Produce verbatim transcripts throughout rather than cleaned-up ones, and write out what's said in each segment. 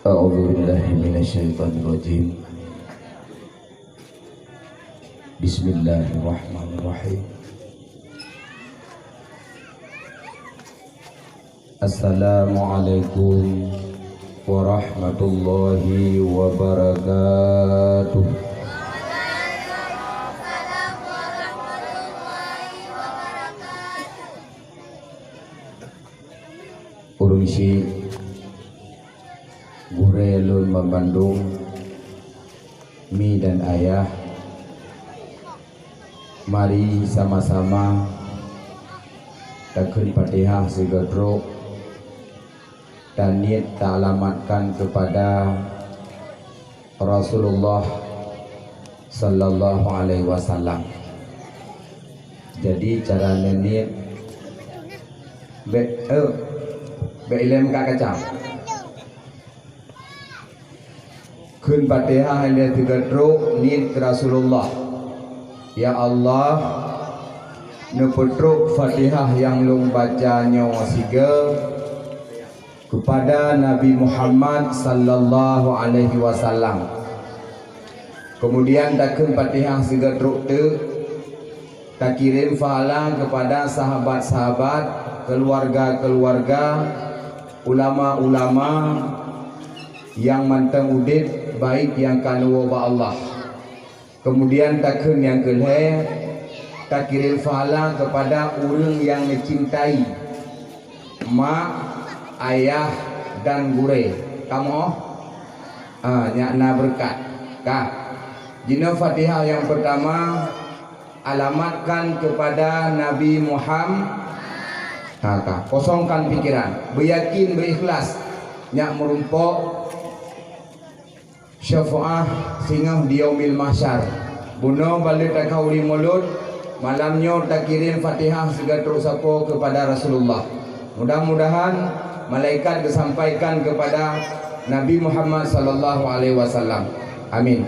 A'udzubillahi minasyaitonirrajim. Bismillahirrahmanirrahim. Assalamualaikum warahmatullahi wabarakatuh. Ureuëng syik, gurée lôn banmandum, mi dan ayah, mari sama-sama takheun Fatihah sigoe trok, dan niet taalamatkan kepada Rasulullah sallallahu alaihi wasallam. Jadi, cara niet, bèk, eh, bèk ilèe muka kaca. Kheun Fatihah ilèe sigoe trok, niet keu Rasulullah. Ya Allah, neupeutrok Fatihah nyang lôn baca nyoe sigoe kepada Nabi Muhammad sallallahu alaihi wasallam. Kemudian takheun Fatihah sigoe trok teuk, takirém pahala kepada sahabat-sahabat, keluarga-keluarga, ulama-ulama nyang mantong udép, baik nyang ka neuwoe bak Allah. Kemudian takheun nyang keulhèe, takirém pahala kepada ureuëng nyang neucintai, mak, ayah, dan gurée. Kamoe? Ah, nyak na beureukat. Ka. Jinoe Fatihah nyang peurtama, alamatkan kepada Nabi Muhammad. Ha, ka. Kosongkan pikiran. Beuyakin, beuikhlas. Nyak meurumpok syafaah singoh di Yaumil Mahsyar. Bunoe ban lheueh takheun mulod, malam nyoe takirém Fatihah sigoe trok sapo kepada Rasulullah. Mudah-mudahan malaikat geusampaikan kepada Nabi Muhammad sallallahu alaihi wasallam. Amin.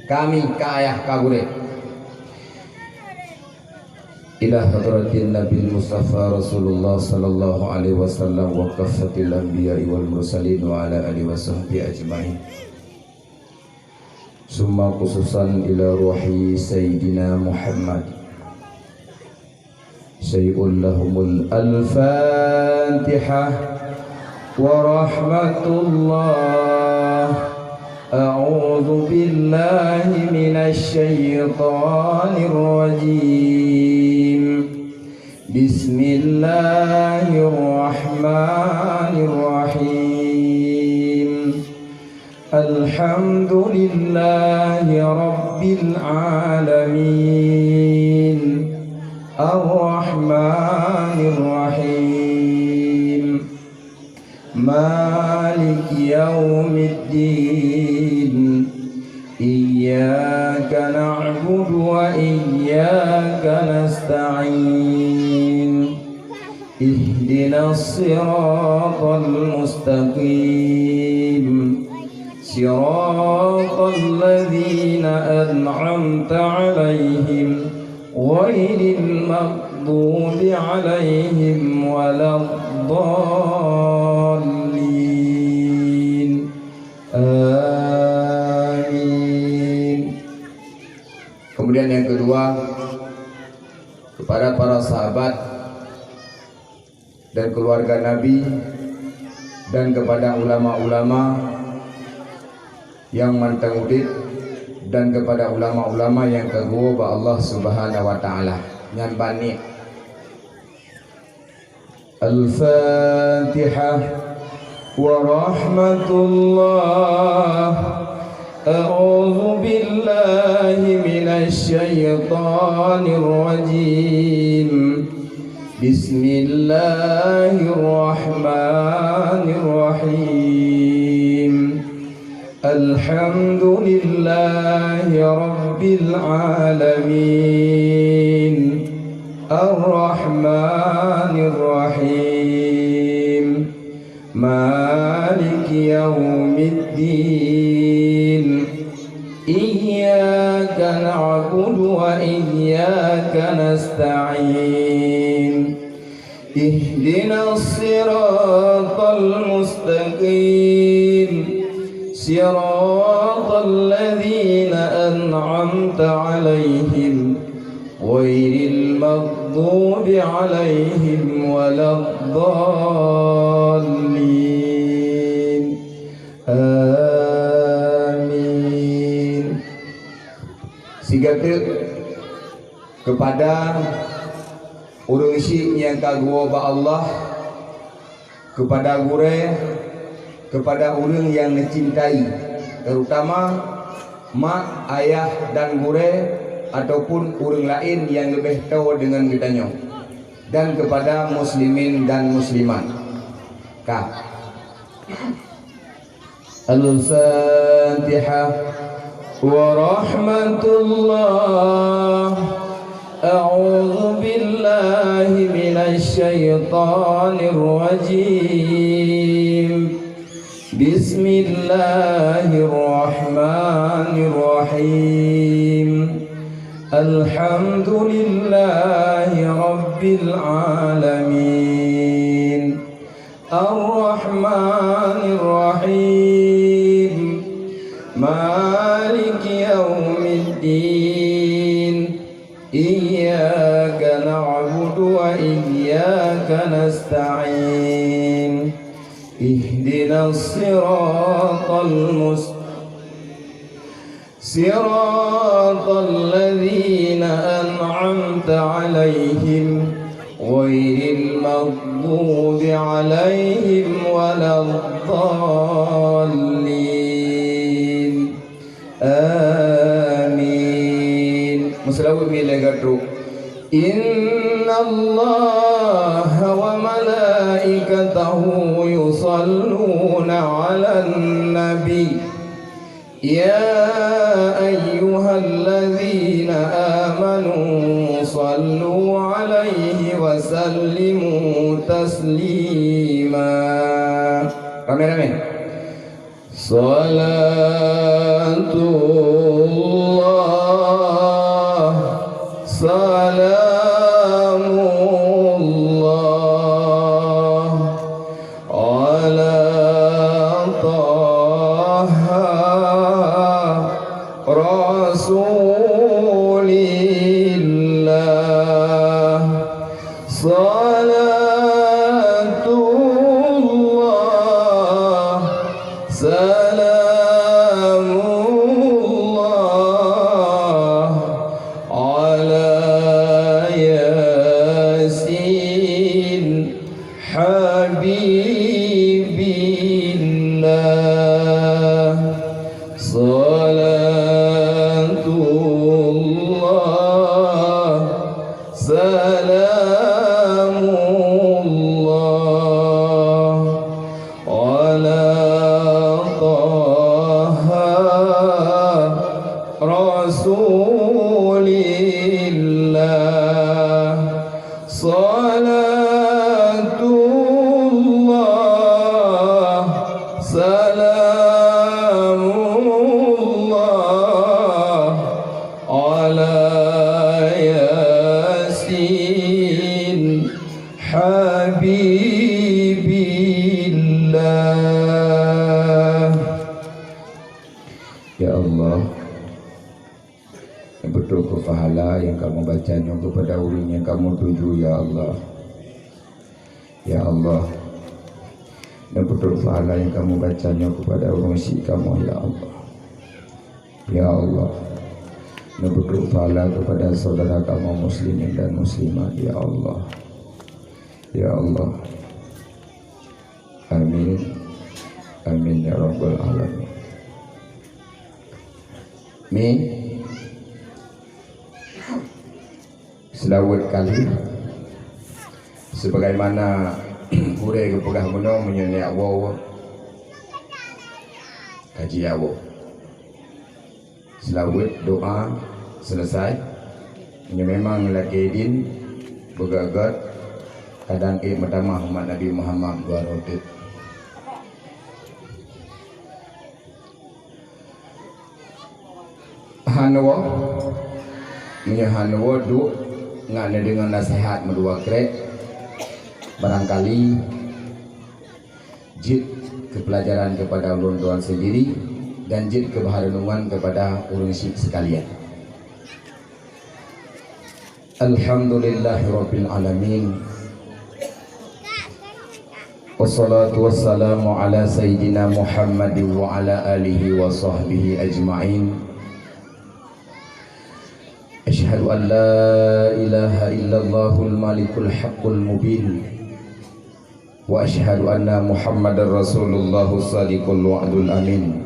Kami, ka ayah, ka gurée. Ila hadratin Nabil Mustafa Rasulullah sallallahu alaihi wasallam wa kaffatil anbiya'i wal mursalin wa ala alihi wa sahbihi ajma'in. Summa khususan ila ruhi Sayyidina Muhammad. Syai'un lahumul Al-Fatihah wa rahmatullah. A'udzu billahi minasy syaithanir rajim. Bismillahirrahmanirrahim. Alhamdulillahi rabbil alamin. Arrahmanirrahim. Maliki yaumiddin. Iyyaka na'budu wa iyyaka nasta'in. Ihdinas siratal mustaqim. Siratal ladzina an'amta 'alaihim ghairil maghdubi 'alaihim waladdallin. Amin. Kemudian yang kedua, kepada para sahabat dan keluarga Nabi, dan kepada ulama-ulama nyang mantong udép, dan kepada ulama-ulama nyang ka geuwoe bak Allah Subhanahu wa Ta'ala. Nyan ban niet. Al-Fatihah. Wa rahmatullah. A'udzu billahi minasy syaithanir rajim. Bismillahirrahmanirrahim. Alhamdulillahi rabbil alamin. Arrahmanirrahim. Maliki yaumiddin. Iyyaka na'budu wa iyyaka nasta'in. Ihdinas siratal mustaqim. صراط الذين أنعمت عليهم غير المغضوب عليهم ولا الضالين. آمين. Sigateuk keupada ureuëng syiek nyang ka geuwoe bak Allah, keupada gurée, keupada ureuëng nyang neucintai, terutama mak, ayah, dan gurée, ataupun ureuëng laén nyang leubeh toe deungon geutanyoe, dan keupada muslimin dan muslimat. Ka. الفاتحة. ورحمة الله. أعوذ بالله من الشيطان الرجيم. بسم الله الرحمن الرحيم. الحمد لله رب العالمين. الرحمن الرحيم. مالك يوم الدين. إياك نعبد وإياك نستعين. اهدنا الصراط المستقيم. صراط الذين أنعمت عليهم غير المغضوب عليهم ولا الضالين. آمين. Meuseulaweuet mi lé geuh. إن الله وملائكته يصلون على النبي. يا أيها الذين آمنوا صلوا عليه وسلموا تسليما. Ramé-ramé. صلاة الله، سلام الله، على طه رسول الله. صلاة الله، سلام الله، على ياسين حبيب الله. صلاة الله، سلام الله، على طه رسول الله. صلاة الله، سلام الله، على ياسين حبيب الله. Ya Allah, neubeutôi keu pahala nyang kamoe baca nyoe keupada ureuëng nyang kamoe tuju, ya Allah. Ya Allah, neubeutôi pahala nyang kamoe baca nyoe keupada ureuëng syiek kamoe, ya Allah. Ya Allah, neubeutôi pahala keupada saudara kamoe muslimin dan muslimat, ya Allah. Ya Allah. Amin. Amin ya rabbal alamin. Mi, seulaweuet kali, sebagaimana gurée geupeugah bunoe, meunyoe neujak woe, ka jijak woe. Seulaweuet, doa, seuleusai. Meunyoe memang lakée idin, beugét-gét, kadang ék meutamah umat Nabi Muhammad dua roh teuk. Hana woe, meunyoe hana woe, duek ngat neudeungoe naseuhat meudua krek. Barangkali jeuet keu peulajaran keupada ulôn droe sendiri, Dan jeuet keu baharenungan keupada ureuëng syiek seukalian. Alhamdulillahirabbil alamin. Wassalatu wassalamu ala sayyidina Muhammadin wa ala alihi wa sahbihi ajma'in. Asyhadu an la ilaha illallahul malikul haqqul mubin. Wa asyhadu anna Muhammadar Rasulullah shadiqul wa'dul amin.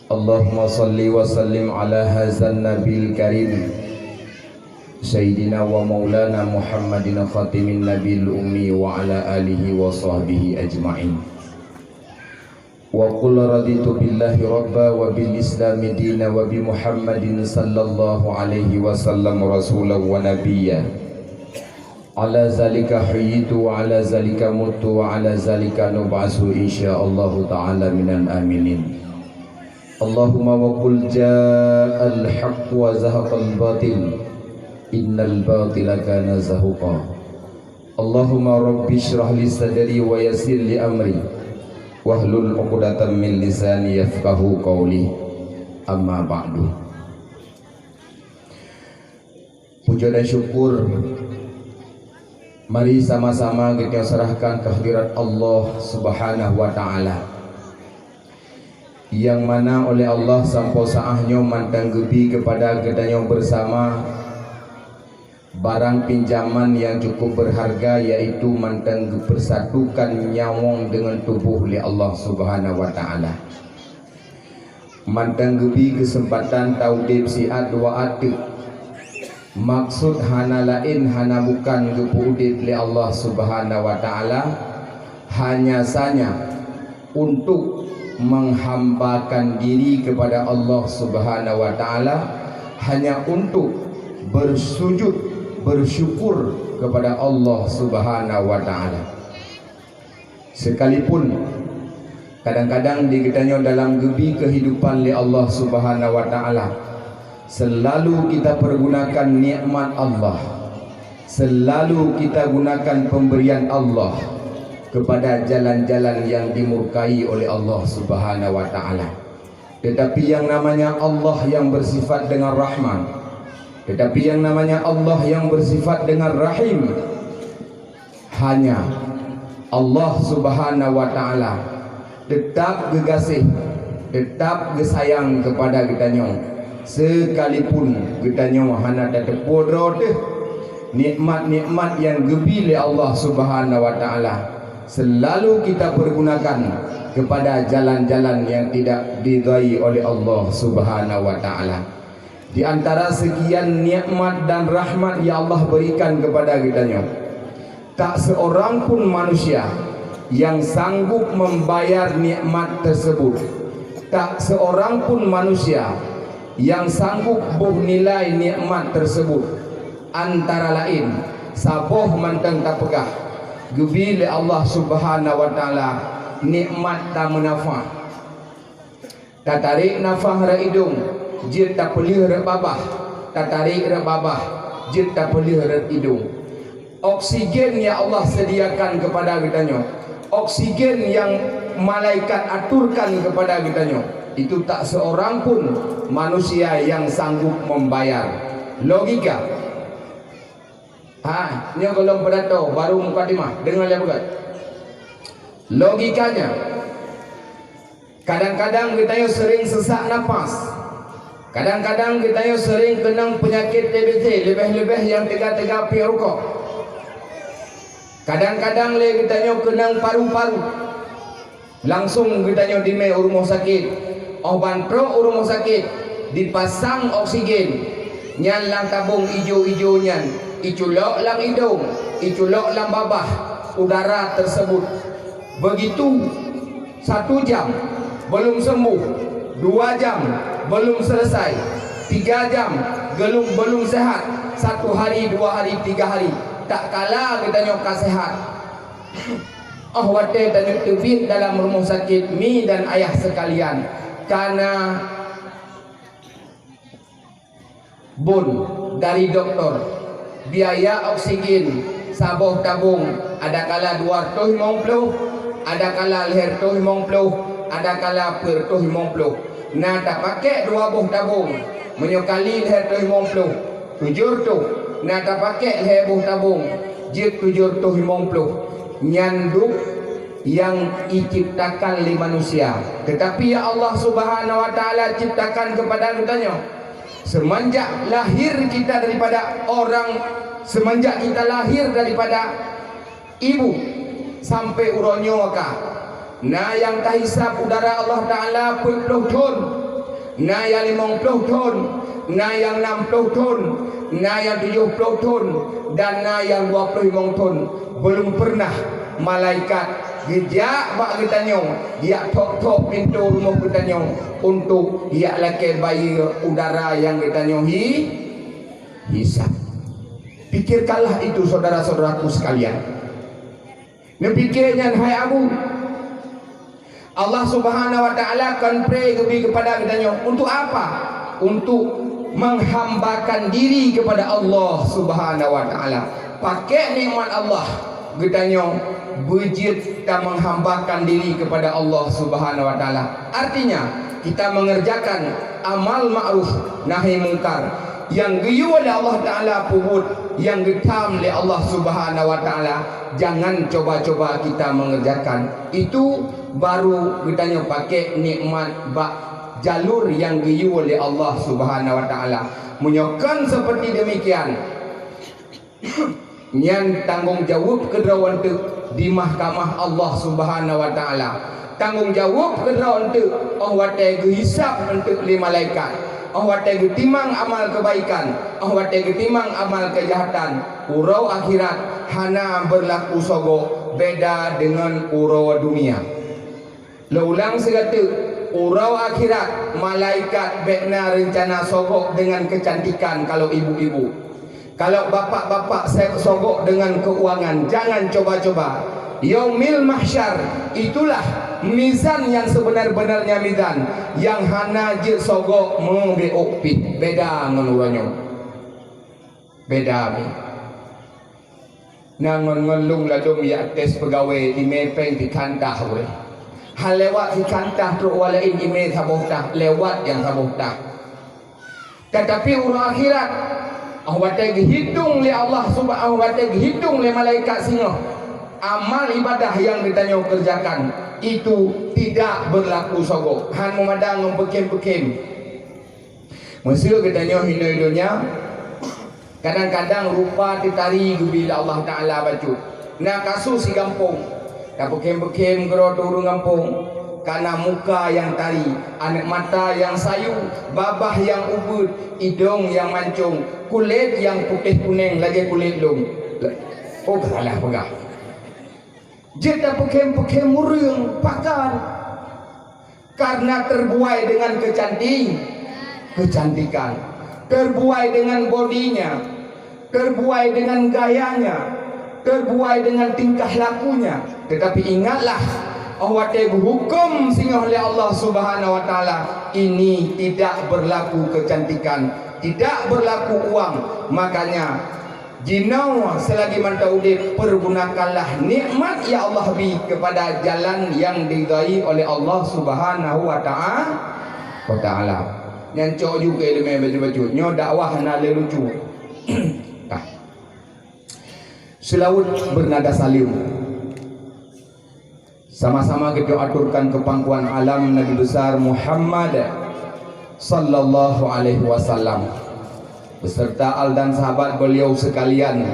Allahumma shalli wa sallim ala hadzan nabiyil karim, sayyidina wa maulana Muhammadin khatimin nabiyil ummi wa ala alihi wa sahbihi ajma'in. Wa qul raditu billahi rabba wa bil islami dina wa bi Muhammadin sallallahu alaihi wasallam rasulan wa nabiyya. Ala zalika hayyitu wa ala zalika mutu wa ala zalika nub'asu insyaallahu ta'ala minal aminin. Allahumma wa qul ja'al haqq wa zahaqal batil, innal batila kana zahuqa. Allahumma rabbi shrah li sadri wa yassir li amri, wahlul 'uqdatam min lisani yafqahu qawli. Amma ba'du. Puja dan syukur mari sama-sama geutanyoe serahkan kehadirat Allah Subhanahu wa Ta'ala, yang mana oleh Allah sampoe saat nyoe mantong geubi keupada geutanyoe bersama barang pinjaman nyang cukup berharga, yaitu mantong geupersatukan nyawöng deungon tuboh lé Allah Subhanahu wa Ta'ala. Mantong geubi keuseumpatan taudeb siat dua ateueh. Maksud hana laén hana bukan geupeuudeb lé Allah Subhanahu wa Ta'ala, hanya sanya untuk menghambakan diri kepada Allah Subhanahu wa Ta'ala, hanya untuk bersujud, bersyukur kepada Allah Subhanahu wa Ta'ala. Sekalipun kadang-kadang di geutanyoe dalam geubi kehidupan lé Allah Subhanahu wa Ta'ala, selalu kita pergunakan nikmat Allah, selalu kita gunakan pemberian Allah kepada jalan-jalan yang dimurkai oleh Allah Subhanahu wa Ta'ala. Tetapi yang namanya Allah yang bersifat dengan Rahman, tetapi yang namanya Allah yang bersifat dengan Rahim, hanya Allah Subhanahu wa Ta'ala tetap geugaséh, tetap geusayang keupada geutanyoe, sekalipun geutanyoe hana tateupeue droe teuh. Nikmat-nikmat nyang geubi lé Allah Subhanahu wa Ta'ala selalu kita pergunakan kepada jalan-jalan yang tidak diridai oleh Allah Subhanahu wa Ta'ala. Di antara sekian nikmat dan rahmat yang Allah berikan kepada geutanyoe, tak seorang pun manusia yang sanggup membayar nikmat tersebut. Tak seorang pun manusia yang sanggup boh nilai nikmat tersebut. Antara laén, saboh mantong tapeugah, geubi lé Allah Subhanahu wa Ta'ala nikmat tameunafah. Tatarek nafah rot idong, jeuet tapeulheueh rot babah, tatarek rot babah, jeuet tapeulheueh rot idong. Oksigen yang Allah sediakan kepada geutanyoe, oksigen yang malaikat aturkan kepada geutanyoe, itu tak seorang pun manusia yang sanggup membayar. Logika. Ha, nyoe gohlom pidato, baru mukadimah. Deungoe lé beugét. Logikanya, kadang-kadang geutanyoe sering sesak napas. Kadang-kadang geutanyoe sering keunong peunyakét T B C, leubeh-leubeh nyang teuga-teuga piep rukok. Kadang-kadang lé geutanyoe keunong paru-paru. Langsung geutanyoe dimé u rumoh sakét. Óh ban trok u rumoh sakét, dipasang oksigen. Nyan lam tabong ijo-ijo nyan, iculok lam idong, iculok lam babah, udara tersebut. Begitu, satu jam belum sembuh, dua jam belum selesai, tiga jam belum, belum sehat, satu hari, dua hari, tiga hari, tak kala geutanyoe ka sehat. Óh watée tanyoe teubiet dalam rumoh sakét, mi dan ayah seukalian, kana bon dari doktor, biaya oksigen saboh tabong adakala dua reutôh limong ploh, adakala lhée reutôh limong ploh, Adakala peuet reutôh limong ploh, na tapakék dua boh tabong. Meunyoe kali lhèe reutôh limong ploh, tujoh reutôh, na tapakék lhèe boh tabong, jeuet tujoh reutôh limong ploh. Nyan duek nyang jiciptakan lé manusia. Teutapi Allah Subhanahu wa Taala ciptakan keupada geutanyoe. Seumanjak lahir kita daripada orang, seumanjak kita lahir daripada ibu sampai uroe nyoe ka, na nyang tahisab udara Allah Taala peuet ploh thon, na nyang limong ploh thon, na nyang nam ploh thon, na nyang tujoh ploh thon, dan na nyang dua ploh limong thon. Belum pernah malaikat geujak bak geutanyoe, jak thok-thok pintoe rumoh geutanyoe untuk jak lakèe bayeue udara nyang geutanyoe hi-, hisab. Pikirkanlah itu, saudara-saudaraku sekalian. Neupiké nyan, hai Abu. Allah Subhanahu wa Taala kon pré geubri keupada geutanyoe. Untuk apa? Untuk menghambakan diri kepada Allah Subhanahu wa Taala. Pakék nikmat Allah, geutanyoe beujeuet ta menghambakan diri kepada Allah Subhanahu wa Taala. Artinya, kita mengerjakan amal ma'ruf nahi mungkar, nyang geuyue lé Allah Taala peubuet, nyang geutham lé Allah Subhanahu wa Taala, jangan coba-coba kita mengerjakan. Itu baru geutanyoe pakék nikmat bak jalur nyang geuyue lé Allah Subhanahu wa Taala. Meunyoe kon seperti demikian, nyan tanggong jaweueb keudroe eunteuk di mahkamah Allah Subhanahu wa Taala. Tanggong jaweueb keudroe eunteuk óh watèe geuhisab eunteuk lé malaikat, óh watèe geutimang amal keubaikan, óh watèe geutimang amal keujahatan. Uroe akhirat hana beurlaku sogok beda deungon uroe dunia. Lôn ulang sigateuk, uroe akhirat malaikat bèk na reuncana sogok deungon keucantikan kalau ibu-ibu. Kalau bapak-bapak se-, sogok deungon keuangan, jangan coba-coba. Yaumil Mahsyar, itulah mizan nyang seubeuna-beunarnya mizan, nyang hana jeuet sogok meubiôk pih, beda ngon uroe nyoe. Beda mi. Na ngon-ngon lôn ladôm jak tes peugawée, imé péng sikantah wéh. Han lewat sikantah trok walaén imé saboh tah, lewat nyang saboh tah. Teutapi uroe akhirat, óh watée geuhitong lé Allah Subha-, óh watée geuhitong lé malaikat singoh, amal ibadah nyang geutanyoe keureujakan itu tidak beurlaku sogok, han meumada ngon peukhém-peukhém. Meuseu geutanyoe hinoe donya, kadang-kadang rupa teutari geubi lé Allah Taala bacut. Na kasus di gampông, tapeukhém-peukhém keudroe ureuëng gampông, kana muka nyang tari, aneuëk mata nyang sayu, babah nyang ubeuet, idong nyang mancong, kulét nyang putéh kunéng lagée kulét lôn. Oh, salah peugah. Jeuet tapeukhém-peukhém ureuëng, pakon? Karena terbuai dengan kecanti-, kecantikan, terbuai dengan bodinya, terbuai dengan gayanya, terbuai dengan tingkah lakunya. Tetapi ingatlah, óh watée geuhuköm singoh lé Allah Subhanahu wa Taala, ini tidak berlaku kecantikan, tidak berlaku uang. Makanya, jinoe seulagi mantong udeb, pergunakanlah nikmat nyang Allah bri keupada jalan nyang diridai oleh Allah Subhanahu wa ta'a-, wa Ta'ala. Nyan cok ju keu iéleumé bacut-bacut. Nyoe dakwah hana lé lucu. Tah. Seulaweuet beunada saleuem. Sama-sama geutanyoe aturkan keu pangkuan alam Nabi Besar Muhammad sallallahu alaihi wasallam, beserta al dan sahabat beliau sekalian.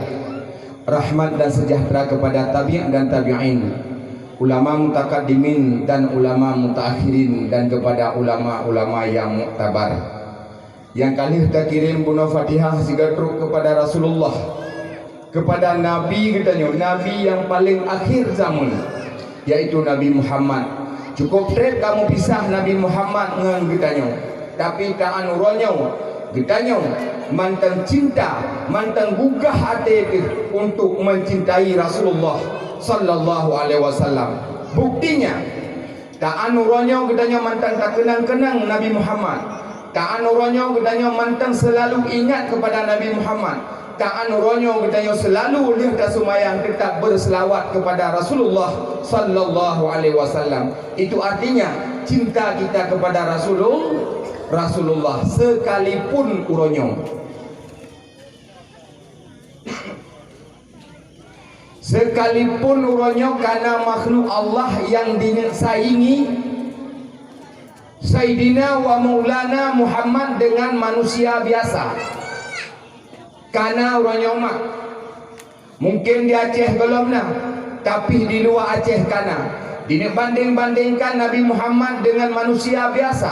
Rahmat dan sejahtera kepada tabi' dan tabi'in, ulama mutakaddimin dan ulama mutaakhirin, dan kepada ulama-ulama yang muktabar. Nyang ka lheueh takirém bunoe Fatihah sigoe trok keupada Rasulullah, keupada Nabi geutanyoe, Nabi nyang paleng akhé zaman, yaitu Nabi Muhammad. Cukup treb ka meupisah Nabi Muhammad ngon geutanyoe, tapi ta-an uroe nyoe geutanyoe mantong cinta, mantong gugah até teuh untuk mencintai Rasulullah sallallahu alaihi wasallam. Buktinya, ta-an uroe nyoe geutanyoe mantong takeunang-keunang Nabi Muhammad. Ta-an uroe nyoe geutanyoe mantong seulalu ingat keupada Nabi Muhammad. Taan uroe nyoe geutanyoe seulalu lheueh taseumayang teutap beuseulawat keupada Rasulullah sallallahu alaihi wasallam. Itu artinya cinta kita kepada Rasulul-, Rasulullah sekalipun uroe nyoe. Sekalipun uroe nyoe kana makhluk Allah nyang dineuk saingi Saidina wa Maulana Muhammad dengan manusia biasa. Kana uroe nyoe mak. Mungken di Aceh gohlom na, tapi di luwa Aceh kana. Dineuk bandeng-bandengkan Nabi Muhammad dengan manusia biasa.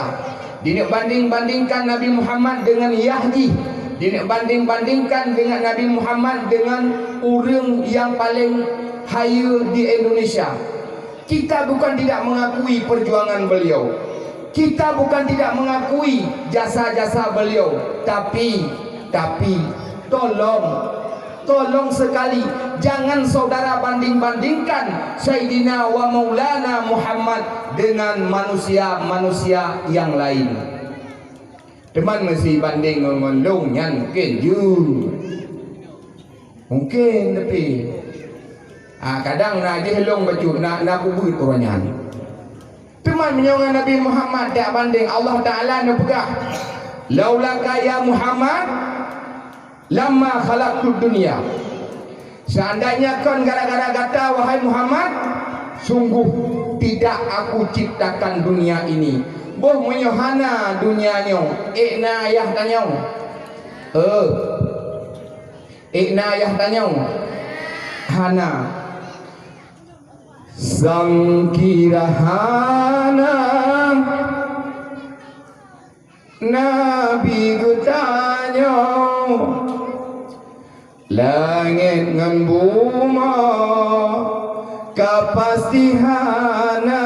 Dineuk bandeng-bandengkan Nabi Muhammad dengan yah jih. Dineuk bandeng-bandengkan dengan Nabi Muhammad dengan ureuëng nyang paleng hayeue di Indonesia. Kita bukan tidak mengakui perjuangan beliau. Kita bukan tidak mengakui jasa-jasa beliau. Tapi, tapi, tolong, tolong sekali, jangan saudara banding-bandingkan Saidina wa Maulana Muhammad dengan manusia-manusia yang lain. Teuma meusibandeng ngon lôn nyan mungken jeuet. Mungken, tapi, ah, kadang na jih lôn bacut, na, na kubeuet uroe nyan. Teuma meunyoe ngon Nabi Muhammad dak bandeng, Allah Taala neupeugah, "Laulaka ya Muhammad, lamma khalaqtud dunya." Seandainya kon gara-gara gata, wahai Muhammad, sungguh tidak Aku ciptakan dunia ini. Boh meunyoe hana dunia nyoe, ék na ayah tanyoe? Eh, ék na ayah tanyoe? Hana. Sangkira hana Nabi geutanyoe, langét ngon bumoe ka pasti hana,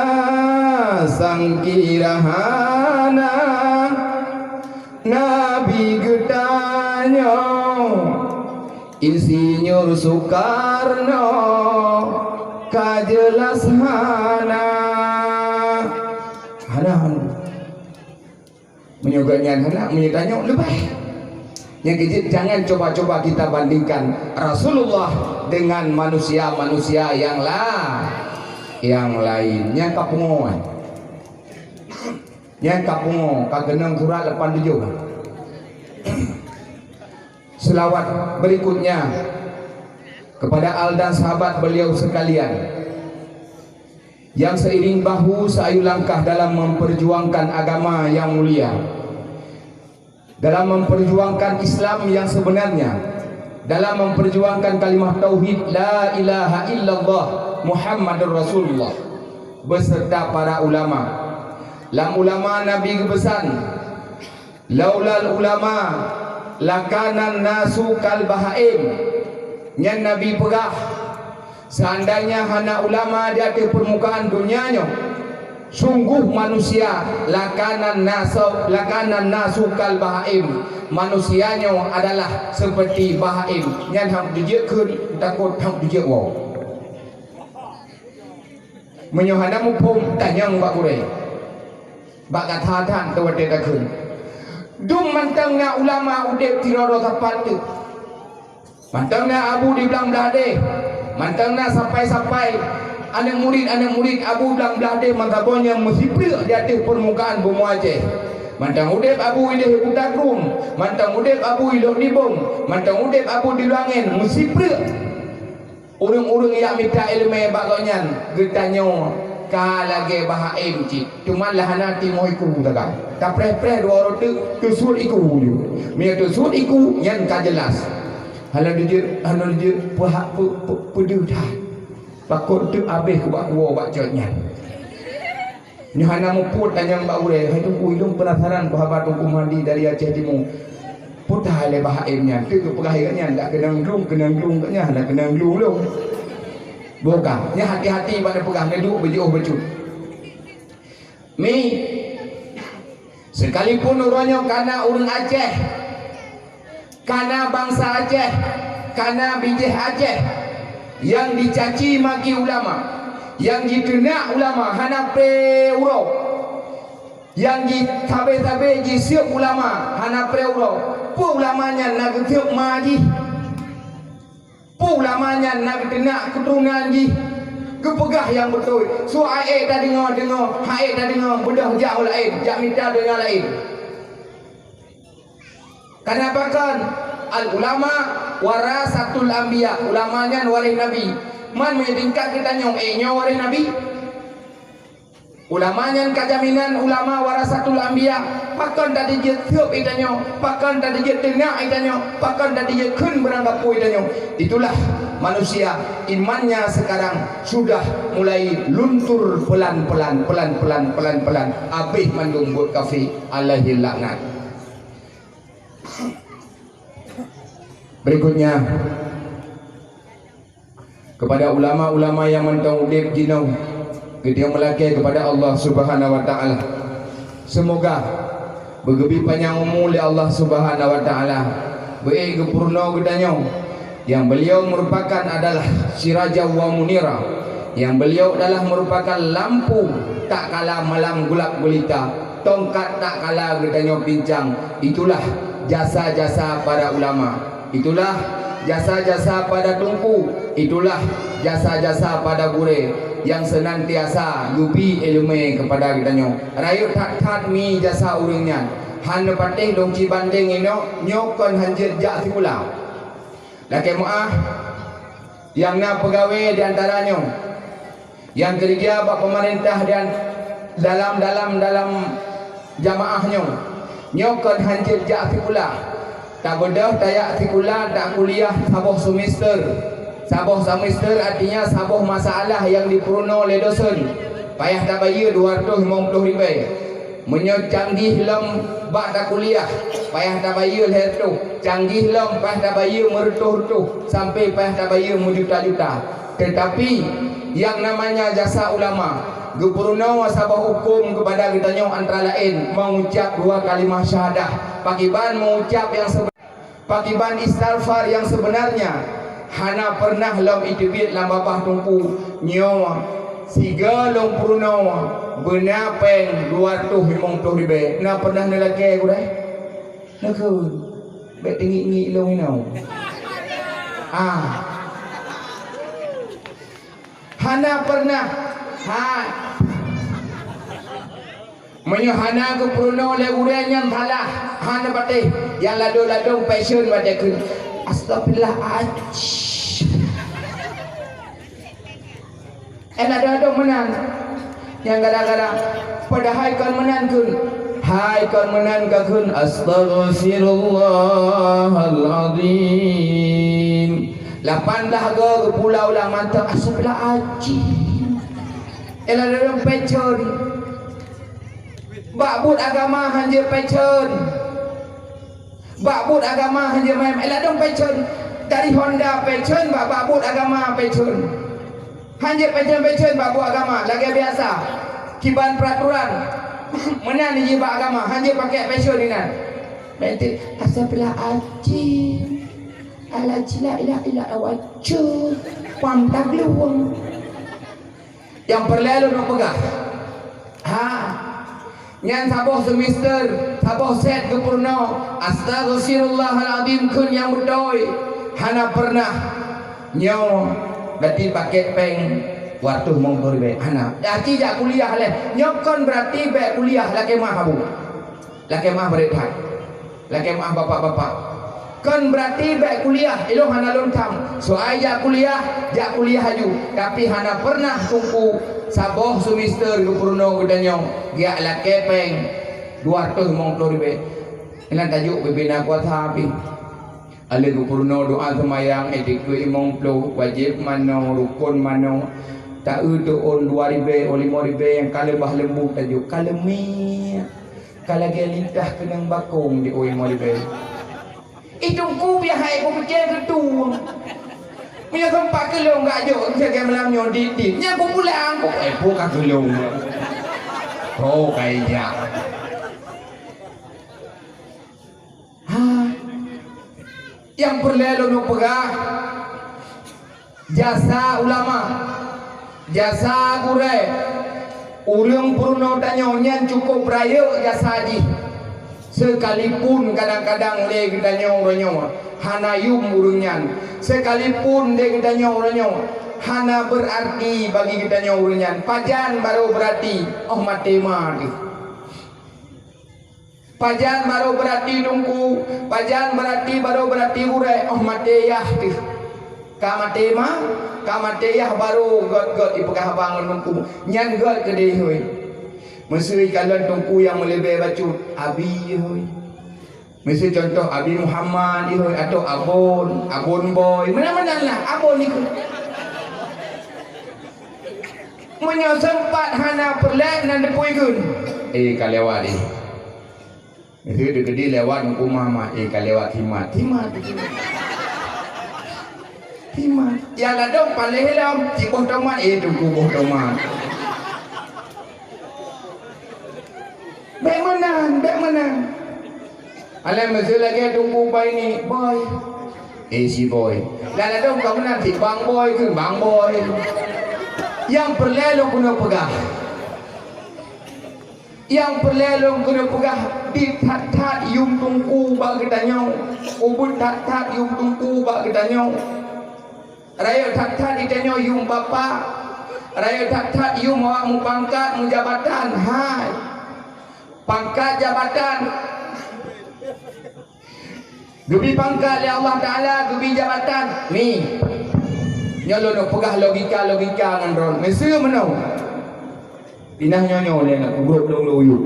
sangkira hana Nabi geutanyoe, Insinyur Soekarno ka jeulaih hana. Hana, hana. Meunyoe gobnyan hana, meunyoe tanyoe leubeh. Nyang keujeuet, jangan coba-coba kita bandingkan Rasulullah dengan manusia-manusia yang la-, yang lain. Nyang ka pungo, eh. Nyang ka pungo, ka keunong surat lapan tujoh. Selawat berikutnya kepada al dan sahabat beliau sekalian. Yang seiring bahu seayu langkah dalam memperjuangkan agama yang mulia, dalam memperjuangkan Islam yang sebenarnya, dalam memperjuangkan kalimah tauhid la ilaha illallah Muhammadur Rasulullah, beserta para ulama. Lam ulama Nabi geupeusan, "Laulal ulama, lakanan nasu kal bahaim." Nyan Nabi peugah, "Seandainya hana ulama di ateueh peurmukaan donya nyoe, sungguh manusia lakanan nasu, lakanan nasu kal bahaim." Manusia nyoe adalah seperti bahaim. Nyan han teujeuet kheun, takot han teujeuet woe. Meunyoe hana muphom, tanyong bak gurée. Bak gata that watée takheun. Dum mantong na ulama udeb sidroe-droe sapat teuk. Mantong na abu di blang blaih deh. Mantong na sapai-sapai aneuk murit-aneuk murit abu blang blaih deh mantong nyan meusipreuk di ateueh peurmukaan bumoe Aceh. Mantong udeb abu i deh Kuta Krueng, mantong udeb abu i Lhokseumawe, mantong udeb abu di Lueng Angén, meusipreuk. Ureuëng-ureuëng nyang mita iéleumé bak gobnyan geutanyoe ka lagée bahaim cit, teuma lah hana timoh iku sagai. Tapreh-preh dua uroe teuk, teusuet iku ju. Meunyoe teusuet iku, nyan ka jeulaih. Hana jeuet, hana jeuet peuhak peu-, peu-, peudeuh that. Pakon teuk abéh keubah woe bak cot nyan. Nyoe hana muphom tanyong bak gurée, "Hai Teungku, ulôn penasaran keu haba Teungku Mahdi dari Aceh Timu. Peue that lé bahaim nyan?" Teuk geupeugah lagée nyan, "Dak keunong glung, keunong glung," katanya, "Hana keunong glung lôn." Boh ka, nyan hati-hati bak neupeugah, neuduek beujiôh bacut. Mi, sekalipun uroe nyoe kana ureuëng Aceh, kana bansa Aceh, kana bijéh Aceh, nyang dicaci maki ulama, nyang jiteunak ulama hana pré uroe, nyang jisabe-sabe jiseuek ulama hana pré uroe. Peue ulama nyan na geuseuek ma jih? Peue ulama nyan na geuteunak keuturonan jih, geupeugah nyang beutôi. Su hai ék tadeungoe-deungoe, hai ék tadeungoe beudôh jak u laén, jak mita donya laén. Kana pakon? Al ulama warasatul anbiya, ulama nyan waréh nabi. Man meunyoe tingkat geutanyoe, éh, nyoe waréh nabi? Ulama nyan ka jaminan ulama warasatul anbiya. Pakon tadeungoe jeuet seup itanyoe, pakon tadeungoe jeuet teunak itanyoe, pakon tadeungoe jeuet kheun beurangkapeue itanyoe. Itulah manusia imannya sekarang sudah mulai luntur pelan-pelan, pelan-pelan, pelan-pelan. Habéh mandum buet kafé, alaihil laknat. Berikutnya, kepada ulama-ulama nyang mantong udeb jinoe, geutanyoe meulakée kepada Allah Subhanahu wa Taala. Semoga beugeubri panyang umu lé Allah Subhanahu wa Taala, beu-ék geupeurunoe geutanyoe, yang beliau merupakan adalah siraja wa munira, yang beliau adalah merupakan lampu tak kala malam gelap gulita, tongkat tak kala geutanyoe pincang. Itulah jasa-jasa para ulama. Itulah jasa-jasa pada teungku, itulah jasa-jasa pada gurée nyang seunantiasa geubri iéleumé keupada geutanyoe. Rayeuk that-that mi jasa ureuëng nyan. Hana patéh lôn cibandeng inoe, nyoe kon hanjeuet jak sikula. Lakée meuáh, nyang na peugawée di antara nyoe, nyang keureuja bak peumeurintah dan dalam, dalam, dalam jamaah nyoe, nyoe kon hanjeuet jak sikula. Tabeudôh tajak sikula, takuliah saboh semester. Saboh semester artinya saboh masalah nyang jipeurunoe lé dosen. Payah tabayeue dua reutôh limong ploh ribée. Meunyoe canggih lom bak takuliah, payah tabayeue lhée reutôh. Canggih lom payah tabayeue meureutôh-reutôh, sampai payah tabayeue meujuta-juta. Teutapi, nyang namanya jasa ulama, geupeurunoe saboh hukôm keupada geutanyoe antara laén mengucap dua kalimah syahadah. Pakriban mengucap nyang seubeuna, pakriban istighfar nyang seubeunarnya, hana peureunah lom iteubiet lam babah teungku. Nyoe sigoe lôn peurunoe beuna péng dua reutôh limong ploh ribée. Na peureunah neulakée gurée? Neukheun, bék teungiek-ngiek lôn inoe. Ah. Hana peureunah. Ha. Meunyoe hana geupeurunoe lé ureuëng nyang salah, hana patéh, nyang ladôm-ladôm passion watée kheun, "Astagfirullahaladzim." Eh, ladôm-ladôm meunan. Nyang gara-gara padahai kon meunan kheun. Hai kon meunan ka kheun, "Astaghfirullahaladzim." Lapan blah go geupula ulang mantong, "Astagfirullahaladzim." Eh, ladôm-ladôm passion. Bak buet agama hanjeuet passion. Bak buet agama hanjeuet main-main. Ladôm passion. Dari Honda passion, bak, bak buet agama passion. Hanjeuet passion-passion bak buet agama. Lagée biasa. Kiban peraturan. Meunan jih bak agama. Hanjeuet pakai passion inan. Bék teungiek, "Astagfirullahaladzim. Alhajim, la ilaha illa Allah." Pam taglueng. Nyang peureulée lôn peugah, ha, nyan saboh semester, saboh set geupeurunoe, "Astaghfirullahaladzim" kheun nyang beutôi. Hana peureunah nyoe gaki paket péng dua reutôh limong ploh ribée. Hana. Aci jak kuliah lé. Nyoe kon beurati bék kuliah, lakée meuáh, Abu. Lakée meuáh, bret that. Lakée meuáh, bapak-bapak. Kon beurati bék kuliah, ilôn hana lôn tham. Soai jak kuliah, jak kuliah aju. Tapi hana peureunah teungku saboh semester geupeurunoe geutanyoe geujak lakée péng dua reutôh limong ploh ribée. Inan tajok bubena kuasa pih. Aleuh geupeurunoe doa seumayang, itikeuh limong ploh, wajéb manoe, rukon manoe. Ta-eu teuôn dua ribée, oh, limong ribée nyang ka leubah leumbot tajok, ka leumiek. Ka lagée lintah keunong bakong di oi meuleubeh. Ih, Teungku, biar hai kupike keu tu. Meunyoe sempat keu lôn gak jok, lagée malam nyoe dit-dit. Nyan kupulang, ku, eh, pu ka keu lôn. Oh, kaya. Ha. Nyang peureulée lôn peugah, jasa ulama, jasa gurée, ureuëng peurunoe tanyoe nyan cukup rayeuk jasa jih. Sekalipun kadang-kadang lé geutanyoe uroe nyoe hana yum ureuëng nyan, sekalipun lé geutanyoe uroe nyoe hana beurarti bagi geutanyoe ureuëng nyan, pajan barô beurati óh maté ma teuh. Pajan barô beurati teungku, pajan beurati barô beurati gurée óh maté yah teuh. Ka maté ma, ka maté yah barô gét-gét jipeugah haba ngon teungku, nyan gét keudeh hôi. Meuseu ikalon teungku nyang meuleubeh bacut, abi hôi. Meuseu contoh Abi Muhammad hôi, atau Abon, Abon Boy, meunan-meunan lah, Abon ikeu. Meunyoe seumpat hana peureulée nan teupeu ikeu, eh ka lewat eh. Meuseu deukeudi lewat teungku Muhammad, eh ka lewat Timat, Timat. Timat. Nyang ladôm paléh lom, siboh tomat, eh teungku boh tomat. Bék meunan, bék meunan. Alah meuseu lagée teungku bai ni, boy. Eh si boy. Ladôm ka meunan si bang boy keu bang boy. Nyang peureulée lôn keuneuk peugah. Nyang peureulée lôn keuneuk peugah, di that-that yum teungku bak geutanyoe, ubit that-that yum teungku bak geutanyoe. Rayeuk that-that geutanyoe yum bapak, rayeuk that-that yum awak meupangkat, meujabatan, hai. Pangkat jabatan. Geubi pangkat lé Allah Taala, geubi jabatan. Ni. Nyoe lôn peugah logika-logika ngon droe. Meuseu meunoe. Pinah nyoe-nyoe lé nak kugrok dong luyuek.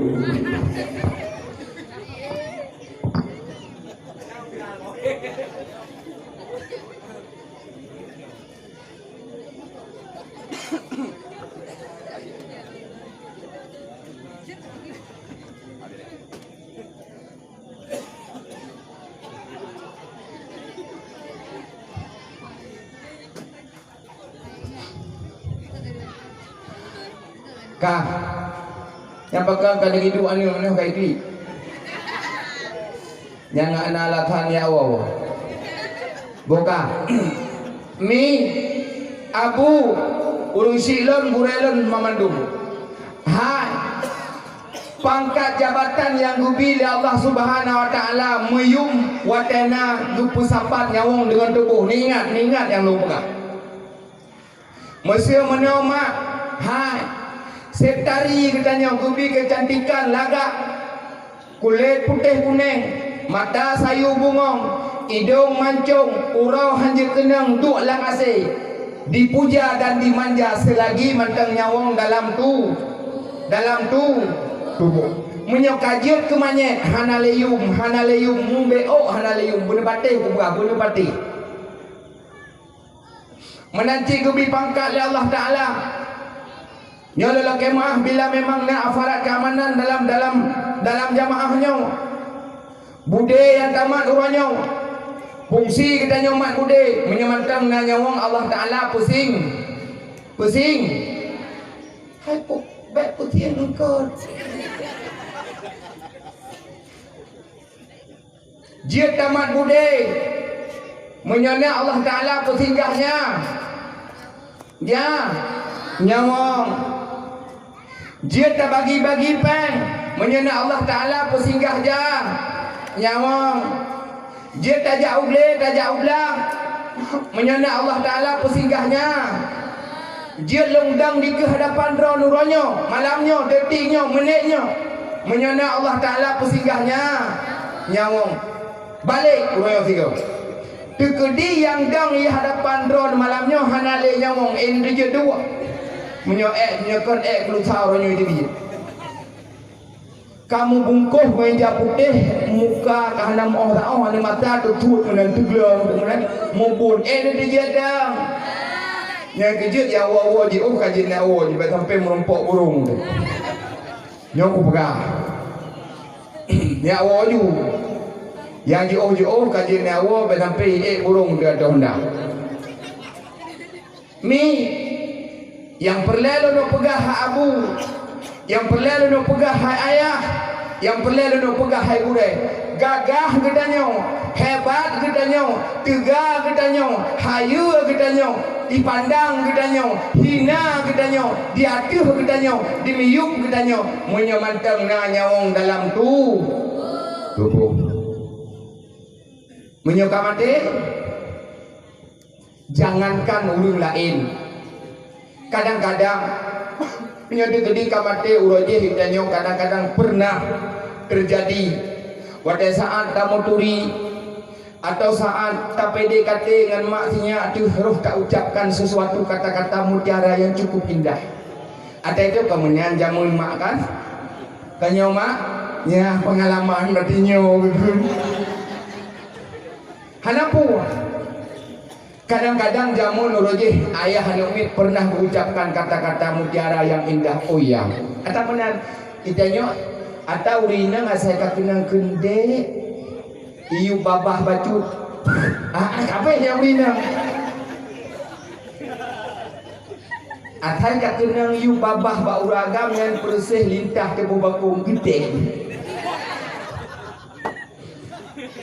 Ka. Nyang pakon ka neuhidup aneuk nyoe ka iduek. Nyang hana alasan ya Allah. Boka. Mi, abu, ureuëng syik lôn, gurée lôn, mamandum. Hai. Pangkat jabatan nyang geubi lé Allah Subhanahu Wa Taala meuyum watée na geupeusapat nyawöng deungon tuboh. Neuingat, neuingat nyang lôn peugah. Meuseu meunoe mak, hai, sép tari geutanyoe geubi keucantikan lagak, kulét putéh kunéng, mata sayue bungöng, idong mancong, uroe hanjeuet keunong duek lam asé, dipuja dan dimanja seulagi mantong nyawöng dalam tu, dalam tu, tuboh. Meunyoe ka jeuet keu manyét, hana lé yum, hana lé yum, mumbé ôk hana lé yum, beuneupatéh kupeugah, beuneupatéh. Meunan cit geubi pangkat lé Allah Taala. Nyoe lôn lakée meuáh bila memang na aparat keamanan dalam, dalam, dalam jamaah nyoe. Budé nyang tamat uroe nyoe. Fungsi geutanyoe mat budé, meunyoe mantong na nyawöng Allah Taala pusing. Pusing. Hai pu-, bék pusing eungkôt. Jeuet tamat budé, meunyoe na Allah Taala peusinggah nya, nya, nyawöng. Jeuet tabagi-bagi péng, meunyoe na Allah Taala peusinggah ja, nyawöng. Jeuet tajak u glé, tajak u blang, meunyoe na Allah Taala peusinggah nya. Jeuet lôn dong dikeue hadapan droeneuh uroe nyoe, malam nyoe, detik nyoe, meunét nyoe. Meunyoe na Allah Taala peusinggah nya, nyawöng. Balek uroe nyoe sigoe. Teukeudi nyang dong di hadapan droeneuh malam nyoe hana lé nyawöng, eh, neujeuet dua. Meunyoe ék, meunyoe kon ék, keulusa uroe nyoe jeuet. Ka meubungkôh méja putéh, muka ka hana meu'oh-ra'oh, aneuk mata teutuet meunan teugleng, meunan mubon. Eh, neuteujeuet dang. Nyang keujeuet nyang woe-woe jiôh ka jeuet nyang woe, jibak sampai meurumpok burung tu. Nyoe kupeugah. Nyang woe ju. Nyang jiôh-jiôh ka jeuet nyang woe, bak sampai ék burung di ateueh honda. Mi, nyang peureulée lôn peugah hai abu, nyang peureulée lôn peugah hai ayah, nyang peureulée lôn peugah hai gurée, gagah geutanyoe, hebat geutanyoe, teuga geutanyoe, hayeue geutanyoe, dipandang geutanyoe, hina geutanyoe, di ateueh geutanyoe, dimiyueb geutanyoe, meunyoe mantong na nyawöng dalam tu. Tubuh. Meunyoe ka maté, jangankan ureuëng laén. Kadang-kadang, meunyoe teukeudi ka maté uroe jih, tanyoe kadang-kadang pernah teujadi. Watée saát tamuturi, atau saát ta-P D K T ngon mak sinyak teuh roh ta-ucapkan sesuatu kata-kata mutiara nyang cukup indah. Atai teuh kamoe nyan jameun mak kan? Tanyoe mak, nyan peungalaman batinyoe beutôi. Hana puas. Kadang-kadang jameun uroe jih ayah aneuk miet pernah geuucapkan kata-kata mutiara nyang indah. Oh ya, ata meunan, itanyoe ata ureuëng inong asai ka keunong keude, iyup babah bacut. Ah, kabeh nyang ureuëng inong. Asai ka keunong iyup babah bak ureuëng agam nyan peureuséh lintah teububakong geutek.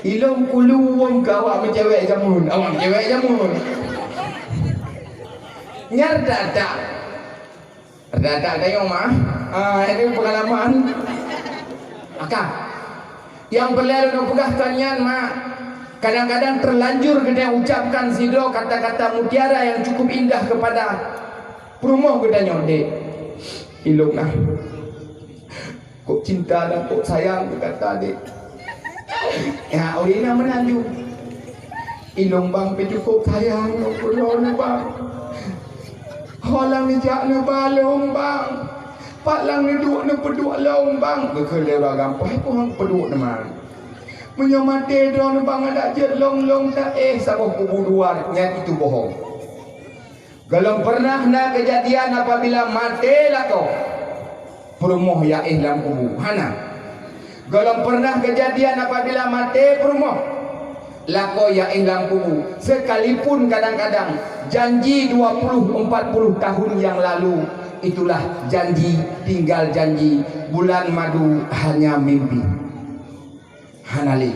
Ilong kuluwong keu awak meucewek jameun, awak meucewek jameun. Nyan rata-rata. Rata-rata tanyoe mah. Ah, ini pengalaman. Aka. Nyang peureulée lôn peugah kon nyan, mak. Kadang-kadang terlanjur geutanyoe ucapkan sidroe kata-kata mutiara nyang cukup indah kepada peurumoh geutanyoe, dek. Ilong nah. Kok cinta dan kok sayang keu gata, dek. Ya, ureuëng inong meunan ju. Ilong bang pih cukup sayang lom keu droeneuh bang. Ho lam neujak neuba lôn bang. Pat lam neuduek neupeuduek lôn bang. Geukheun lé ureuëng agam, "Poh, poh peuduek neuman. Meunyoe maté droeneuh bang adak jeuet lôn-lôn taéh saboh kubu dua nyan itu bohong." Gohlom pernah na keujadian apabila maté lakoe peurumoh ya éh lam kubu. Hana. Gohlom pernah keujadian apabila maté peurumoh lakoe ya éh lam kubu. Sekalipun kadang-kadang janji dua puluh empat puluh tahun yang lalu, itulah janji, tinggal janji, bulan madu hanya mimpi. Hana lé.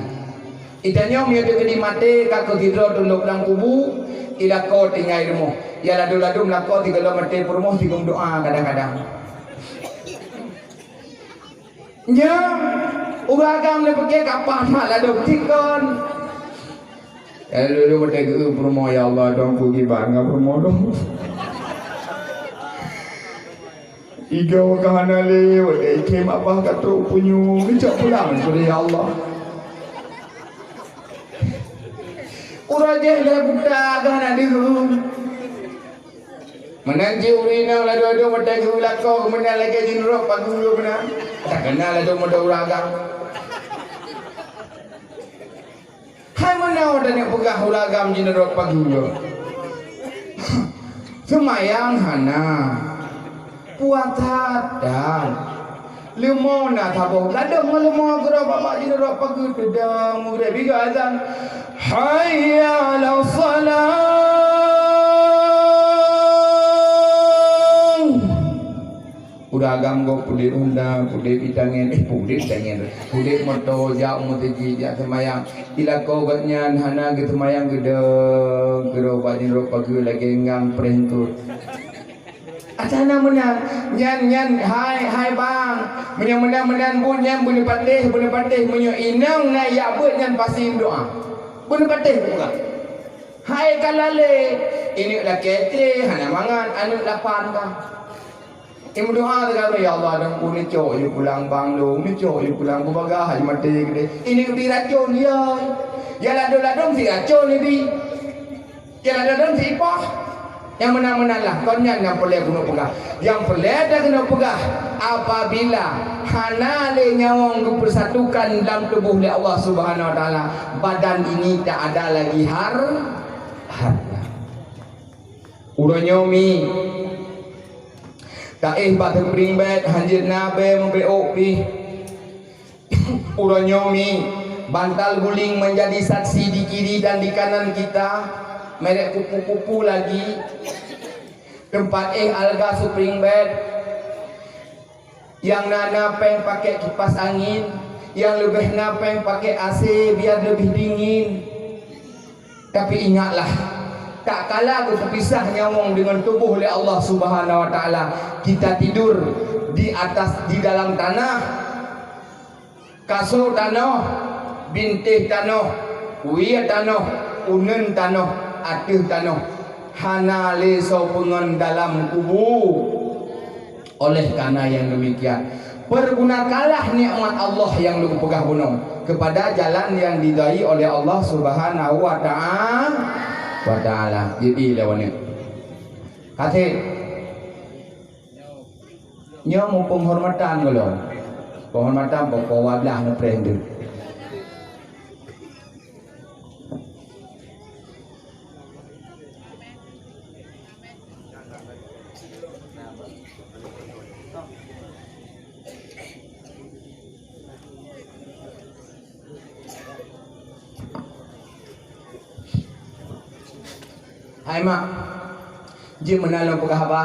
Itanyoe meunyoe teukeudi maté ka keuh sidroe teulôp lam kubu, ilakoe tinggai rumoh. Ya ladôm-ladôm lakoe sigohlom maté peurumoh sigoe meudoa kadang-kadang. Nyan, ureuëng agam neupiké kapah mat ladôm sikon. Ya ladôm-ladôm maté geu peurumoh, "Ya Allah, dong kugiban ngon peurumoh dong." Igoe ka hana lé, watée ikhém abah ka trok punyueng, geucok pulang keu, ya Allah. Uroe jih lé buta ka hana deuh. Meunan jih ureuëng inong ladôm-ladôm watée geulakoe meunan lagée jih nurok pageue meunan. Tak kenal ladôm-ladôm ureuëng agam. Hai meunoe taneuk peugah ureuëng agam jineurok pageue. Seumayang hana, puasa dan leumo na saboh. Ladôm ngon leumo keudroe bak jineurok pageue teudong murit biga azan. Hayya 'alas shalah. Ureuëng agam gob peuduek honda, peuduek itangen, eh, peuduek itangen, peuduek moto jak u meuseujid jak seumayang. Ilakoe gobnyan hana geuseumayang geudong, geudong bak jaroe pageue lagée ngang preh eungkôt. Ata na meunan, nyan, nyan, hai, hai bang, meunyoe meunan-meunan buet nyan beuneupatéh, beuneupatéh, meunyoe inong na jak beuet nyan pasti meudoa. Beuneupatéh buka. Hai ka lalé, ineuk lakée tré hana mangat, aneuk lapan ka. Imeudoa teuka, "Ya Allah, dong ku neucok yue pulang bang lôn, neucok yue pulang, beubagaih hai maté keudeh." Ini bi racon, ya. Ya ladom-ladom si racon ini. Ya ladom-ladom si ipah. Nyang meunan-meunan lah, kon nyan nyang peureulée keuneuk peugah. Nyang peureulée ta keuneuk peugah, apabila hana lé nyawöng geupeusatukan lam tuboh lé Allah Subhanahu Wa Taala, badan ini tak ada lagi har-, harga. Uroe nyoe mi, taéh bak teuprieng bèt, hanjeuet na bèe meubeuôk pih. Uroe nyoe mi, bantal guling menjadi saksi di kiri dan di kanan kita, merek kupu-kupu lagi. Teumpat éh alga teuprieng bèt. Nyang na-na péng pakai kipas angin, nyang leubeh na péng pakai A C biar lebih dingin. Tapi ingatlah, tak kala geuteupisah nyawöng deungon tuboh lé Allah Subhanahu Wa Taala, kita tidur di atas, di dalam tanah. Kaso tanoh, bintéh tanoh, wie tanoh, uneun tanoh, ateueh tanoh, hana lé soe peungon dalam kubu. Oleh karena yang demikian, pergunakanlah nikmat Allah nyang lôn peugah bunoe kepada jalan yang diridai oleh Allah Subhanahu wa Ta'a-, wa Ta'ala. Jadi lawan ni. Kasih. Nyoe meupeunghormatan gohlom. Peunghormatan pokok wablah neupreh deuh. Hai mak, jeuet meunan lôn peugah haba.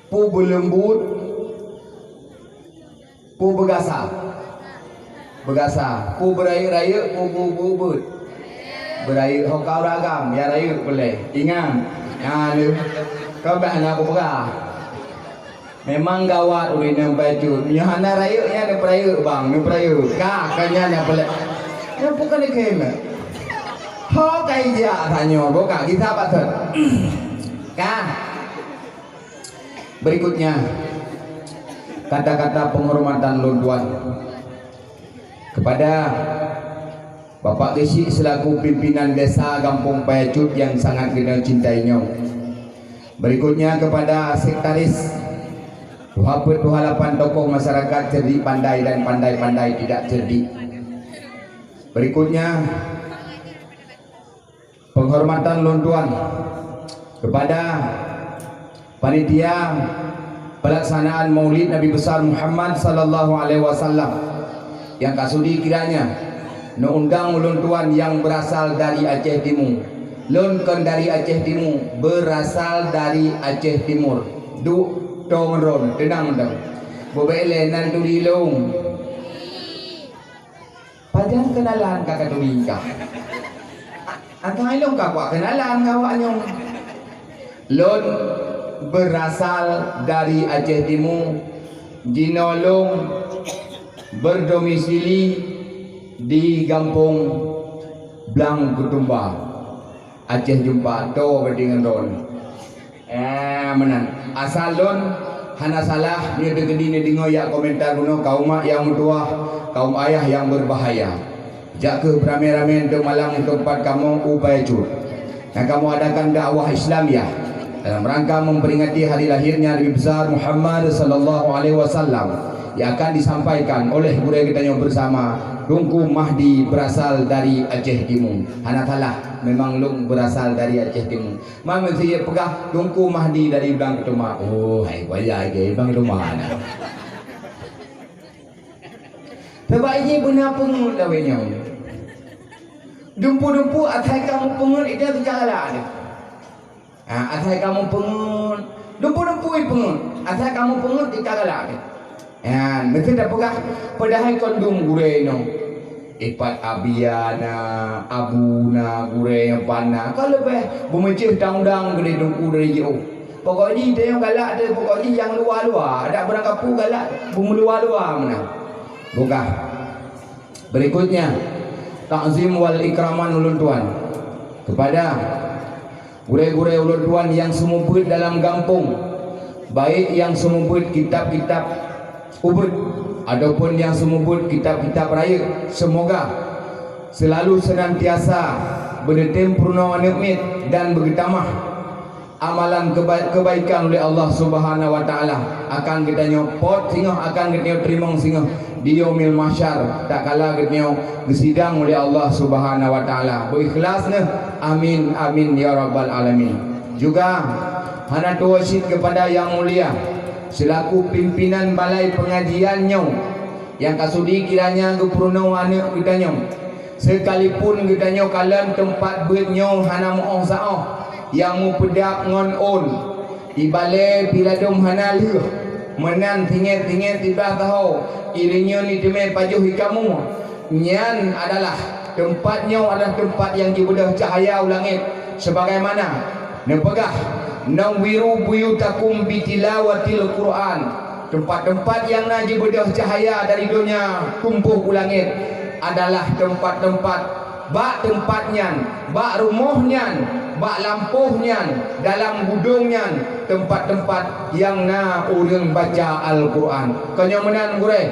Peue beuleumbot, peue beugasa. Beugasa. Peue beurayeuk-rayeuk, peue beu-, beu-, beut. Beurayeuk ho ka ureueng agam, ya rayeuk peureulèe. Ingat. Nah, lé. Ka bah na kupeugah. Memang gawat ureueng inong bacut. Nyoe hana rayeuk nyan neupeurayeuk bang, neupeurayeuk. Ka, ka nyan nyang peulek. Nyoe bukan dikheun. Ho ka ijak tanyoe, buka gisa patut. Ka. Berikutnya, kata-kata penghormatan lôn tuan kepada Bapak Geuchik selaku pimpinan desa Gampông Paya Cut nyang sangat geutanyoe cintai nyoe. Berikutnya kepada sekretaris, tuha peuet tuha lapan tokoh masyarakat cerdik pandai dan pandai-pandai tidak cerdik. Berikutnya, penghormatan lôn tuan kepada panitia pelaksanaan Maulid Nabi Besar Muhammad sallallahu alaihi wasallam nyang ka sudi kiranya neuundang ulôn tuan nyang berasal dari Aceh Timu. Lôn kon dari Aceh Timu, berasal dari Aceh Timur. Duek tong ron, teunang dong. Bubek lé nan turi lôn. Pajan keunalan ka katuri ka? A-, akai lôn ka kuat keunalan ngon awak nyoe. Lôn berasal dari Aceh Timu, jinoe lôn berdomisili di Gampông Blang Kutumba. Aceh Jumpa, toe badi ngon droeneuh. Eh, meunan. Asal lôn hana salah, nyoe teukeudi neudeungoe jak komentar bunoe, kaum mak nyang meutuwah, kaum ayah nyang beubahaya. Jak kheueh beuramé-ramé untuk malam untuk teumpat kamoe u Paya Cut. Nyang kamoe adakan dakwah Islamiyah dalam rangka memperingati hari lahirnya Nabi Besar Muhammad sallallahu alaihi wasallam, yang akan disampaikan oleh gurée geutanyoe bersama, Teungku Mahdi berasal dari Aceh Timu. Hana salah, memang lôn berasal dari Aceh Timu. Man meusé jipeugah Teungku Mahdi dari Blang Keutuma. Oh, hai, bahaya lagèe Blang Keutuma na. Sabab jih beuna peungeut lawét nyoe. Dumpeue-dumpeue asai kamoe peungeut itu teuka galak deh. Ha, asai kamoe peungeut. Dumpeue-dumpeue peungeut. Asai kamoe peungeut teuka galak deh. Nyan, meusti tapeugah, padahai kon dum gurée nyoe. Ipat Abia na, Abu na, gurée nyang pan na. Ka leubeh beumeucéh tang udang keudeh Teungku dari jiôh. Pokok jih tanyoe galak teuh, pokok jih nyang luwa-luwa, adak beurangkapeue galak beumeuluwa-luwa meunan. Bukah. Berikutnya, takzim wal ikraman ulôn tuan kepada gurée-gurée ulôn tuan nyang seumeubeuet dalam gampông, baik nyang seumeubeuet kitab-kitab ubeuet ataupun nyang seumeubeuet kitab-kitab rayeuk. Semoga selalu senantiasa beudeutem peurunoe aneuk miet dan beugeutamah amalan keba-, kebaikan uleh Allah Subhanahu wa Taala akan geutanyoe pot singoh, akan geutanyoe teurimong singoh di Yaumil Mahsyar, tatkala geutanyoe geusidang uleh Allah Subhanahu wa Taala. Beuikhlas neuh. Amin, amin, ya rabbal alamin. Juga hana tuwoe cit keupada Yang Mulia selaku pimpinan balai peungajian nyoe, nyang ka sudi kiranya geupeurunoe aneuk geutanyoe. Sekalipun geutanyoe kalon teumpat beuet nyoe hana meu-óh sa-óh nyang meupeudab ngon ôn, ibalée pih ladôm hana lheueh, meunan tingét-tingét tiblah taho, ireunyeun iteumé pajoh ikamu. Nyan adalah teumpat nyoe adalah teumpat nyang jibeudôh cahya u langét, sebagaimana neupeugah, "Nawwiru buyutakum bitilawatil Qur'an." Teumpat-teumpat nyang na jibeudôh cahya dari donya tumpôh u langét adalah teumpat-teumpat, bak teumpat nyan, bak rumoh nyan, bak lampôh nyan, dalam gudông nyan, teumpat-teumpat nyang na ureuëng baca Al-Qur'an. Kon nyoe meunan, gurée?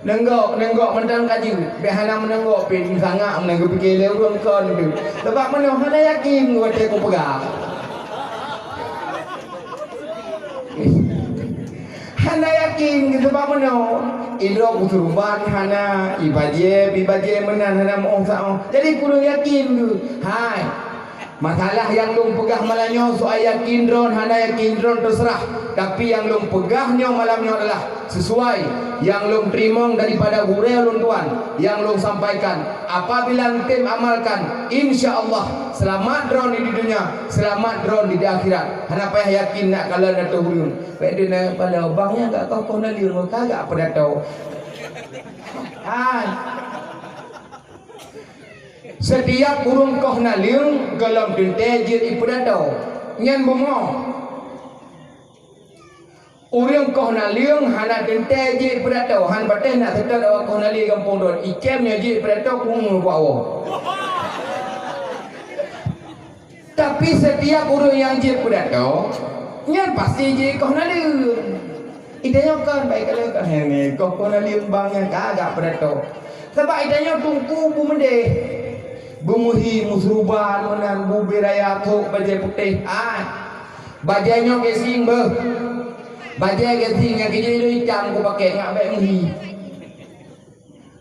Neunggok, neunggok mantong ka jeuet. Bék hana meuneunggok pih, sangat meunan geupike lé ureuëng kon teuh. Sabab meunoe hana yakin watée kupeugah. Hana yakin, sabab meunoe, indroe kusuruban hana, ibajée, ibajée meunan hana meuoh saoh. Jadi kureueng yakin geuh. Hai. Masalah nyang lôn peugah malam nyoe soai yakin droen hana yakin droen teuseurah, tapi nyang lôn peugah nyoe malam nyoe adalah sesuai nyang lôn teurimong daripada gurée lôn tuan nyang lôn sampaikan. Apabila neutem amalkan, insya Allah seulamat droen di dunia, seulamat droen di akhirat. Hana payah yakin nak kalon ateueh ureuëng. Bék deungon bala bang nyang gak koh-koh naleueng ka gak peudato. Hai. Setiap ureuëng koh naleueng gohlom teuntée jeuet ipeudato. Nyan bumoe. Ureuëng koh naleueng hana teuntée jeuet ipeudato, han patéh nak seutôt awak koh naleueng gampông droen. Ikem nyoe jeuet ipeudato, kumu bak woe. Tapi setiap ureuëng nyang jeuet peudato, nyan pasti jeuet koh naleueng. Itanyoe kan baik kalau kan, "Hei, ni, koh, koh naleueng bang nyan ka agak peudato." Sabab itanyoe teungku beumeudeh. Beumeuhi meusuruban meunan bubé raya thok bajée putéh. Ai. Bajée nyoe gasing beuh. Bajée gasing nyang keujeuet ilôn itam kupakée ngat bék meuhi.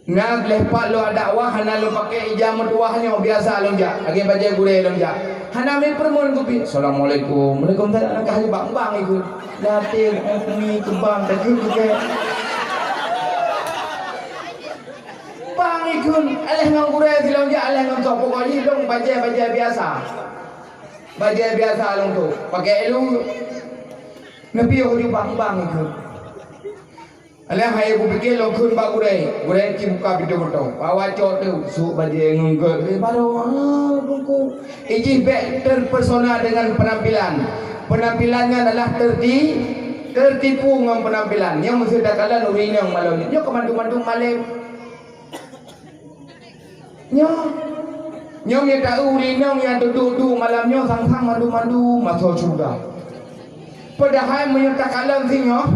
Na gleh pat lôn dakwah hana lôn pakée ija meutuwah nyoe, biasa lôn jak, lagée bajée gurée lôn jak. Hana mi peurumoh kupi, "Assalamualaikum." "Waalaikumsalam." Langkah bang-bang ikut. Lati mi keubang takheun keu kée. Bang ikut, aléh ngon gurée silôn jak, aléh ngon soe pokok jih lôn bajée-bajée biasa. Bajée biasa lôn tu, pakée lu. Neupiôh ju bang-bang ikut. Alah, hai kupike lôn kheun bak gurée, gurée cit buka pintoe mantong. Awak cok teuh, sôk bajée ngon gét, eh, baroe, ah, teungku. Ijih bék terpesona dengan penampilan. Penampilan nyan adalah terti-, tertipu ngon penampilan. Nyoe meuseuti takalon ureuëng inong malam nyoe. Nyoe keu mandum-mandum malém. Nyoe, nyoe meunyoe taeu ureuëng inong nyang duek-duek malam nyoe sang-sang mandum-mandum asoe syeuruga. Padahai meunyoe takalon singoh,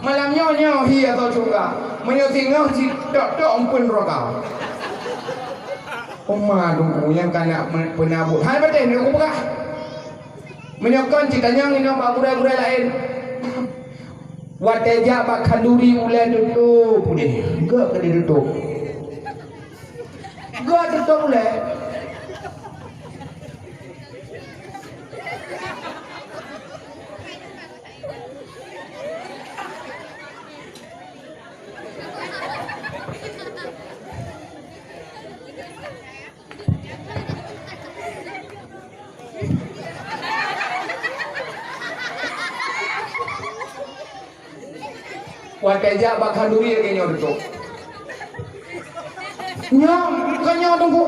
malam nyoe nyoe hi asoe syeuruga. Meunyoe singoh sitok-tok eumpeuen neuraka. Uma dungku nyang kana peunabot. Hai patéh ni kupeugah. Meunyoe kon cit tanyong inong bak gurée-gurée laén. Watée jak bak khanduri ulée tutôp udeh. Gét keu ditutôp. Gét tutôp ulée. Watée jak bak khanduri lagée nyoe tutôp. Nyoe, bukan nyoe teungku.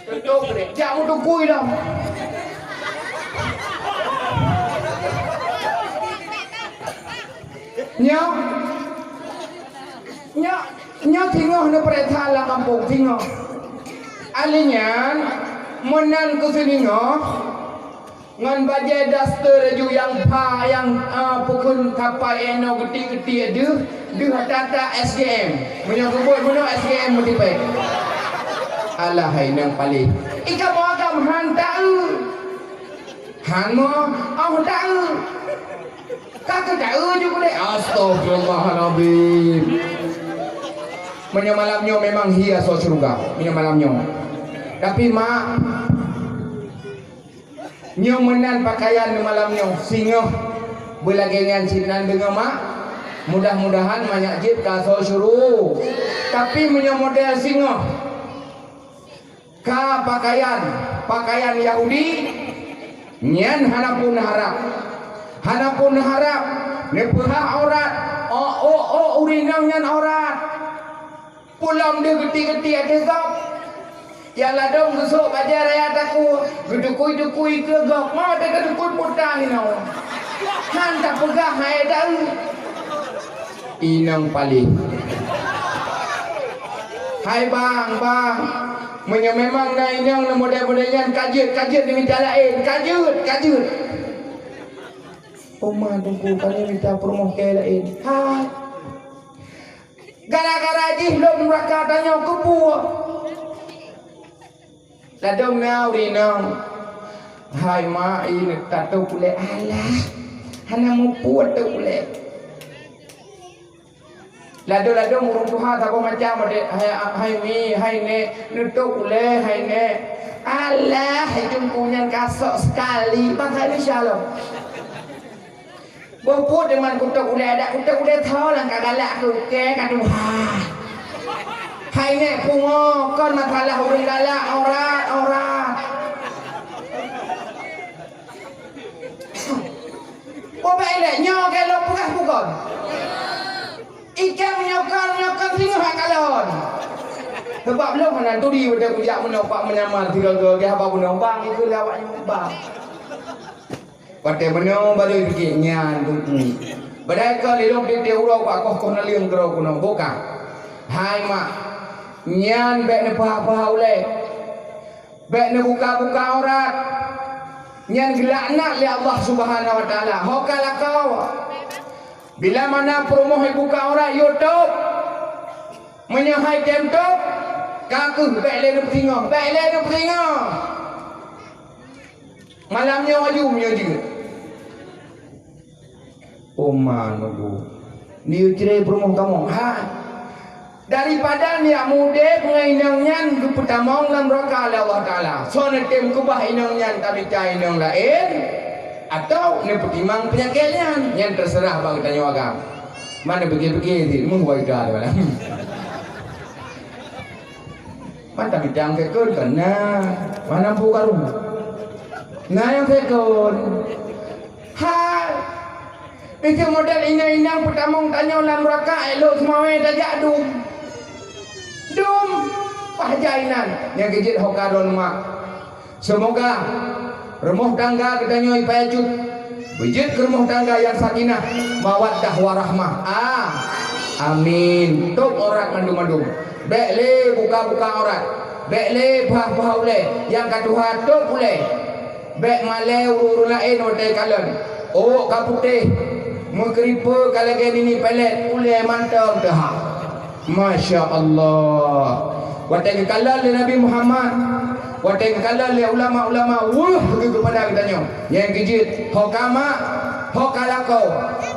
Tutôp deh. Jak meutukui dah. Nyoe. Nyoe, nyoe singoh neupeuriksa lam kampung singoh. Ahli nyan meunan keu singoh. Ngon bajée daster laju nyang pha nyang, ah, pukon kapai inoe geuti-geuti deuh, deuh ata-ata S G M. Meunyoe geubuet bunoe S G M meutipée. Alah hai nang paléh. Ika mo agam han taeu. Han mo, oh taeu. Ka keu taeu ju kuleh. Astagfirullahalazim. Meunyoe malam nyoe memang hi asoe syeuruga. Meunyoe malam nyoe. Tapi mak, nyoe meunan pakaian malam nyoe, singoh beulagée nyan sinan deungoe mak. Mudah-mudahan manyak jeuet ka asoe syeuruga. Tapi meunyoe model singoh ka pakaian, pakaian Yahudi, nyan hana pun harab. Hana pun harab, neupeuhah aurat. Oh, oh, oh, ureuëng inong nyan aurat. Pulang deuh geuti-geuti ateueh gob. Nyang ladôm geusôk bajée raya takue, geutukui-tukui keu gob. Ma teuka tukui puta hinoe. Han tapeugah hai deuh. Inong paléh. Hai bang, bang. Meunyoe memang na inong na model-model nyan, ka jeuet, ka jeuet neumita laén, ka jeuet, ka jeuet. Oma teungku, ka neumita peurumoh keu laén. Hai. Gara-gara jih lôn nuraka tanyoe keupeue? Ladôm na ureueng inong, "Hai mak, i tato ulée." "Alah, hana mupeue to ulée." Ladôm-ladôm ureueng tuha saboh macam, "Hai, hai mi, hai nék, neutôp ulée, hai nék." "Alah, hai teungku nyan kasok sekali, bangsa Indonesia lom." Boh pue teuma kutôp ulée, dak kutôp ulée tho lam ka galak keu kée ka tuha. Hai nék pungo, kon masalah ureueng galak, orat, orat. Boh bèk ilée nyoe kée lôn peugah bukon. Ikém nyoe kon, nyoe kon singoh akalon. Sebab lôn hana turi bak kujak meunoe bak meunyaman tiga-tiga geh haba bunoe bang ikeu lé awak nyoe bang. Watée meunoe baru piké nyan teungku. Padahai ka lé lôn tieb-tieb uroe bak koh-koh naleueng keudroe keunoe buka. Hai mak, nyan bèk neupaha-paha ulée. Bèk neubuka-buka aurat. Nyan geulaknat lé Allah Subhanahu wa Taala. Ho ka lakoe. Bila mana peurumoh ibuka aurat, yue tôp. Meunyoe hai tem tôp, ka keuh bèk lé neupeusingoh, bèk lé neupeusingoh. Malam nyoe aju meunyoe jeuet. Oma nunggu. Ni cre peurumoh kamoe. Ha. Daripada niyak mudeb ngon inong nyan geupeutamong lam nuraka lé Allah Taala. Soe neutem keubah inong nyan tamita inong laén, atawa neupeutimang peunyakét nyan, nyan teuseurah bak geutanyoe agam. Mana pike-pike di meuh wai da malam. Mata bidang second kan na, mana bu karung. Na nyang second. Hai. Itu model inong-inong peutamong tanyoe lam nuraka, elok seumawé tajak dum. Dum. Pah jai nan nyang geujeuet ho ka droe mak. Seumoga rumoh tangga geutanyoe ipaya cut, beujeuet keu rumoh tangga nyang sakinah, mawaddah warahmah. A, amin. Tôp aurat mandum-mandum. Bèk lé buka-buka aurat. Bèk lé bah-bah ulée nyang ka tuha tôp ulée. Bèk malée ureueng-ureueng laén watée kalon. Ôk ka putéh, meukeuripeue ka lagée nini pelet, ulée mantong teuhah. Masya Allah. Watée geukalon lé Nabi Muhammad, watée geukalon lé ulama-ulama, weueh geuh keupada geutanyoe. Nyang keujeuet, ho ka mak, ho ka lakoe,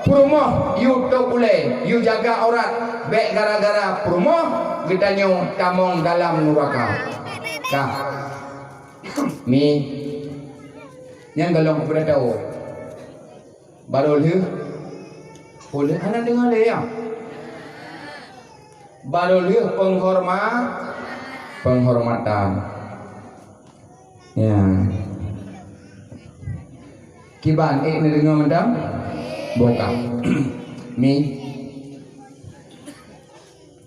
peurumoh, yue tôp ulée, yue jaga aurat, bèk gara-gara peurumoh geutanyoe tamong dalam nuraka. Ka. Mi. Nyang golom keupada tahu. Baroe lheueh, oh lheueh hana deungoe lé, ya. Baroe lheueh penghorma-, penghormatan. Ya. Kiban ék neudeungoe mantong? Boh ka. Mi.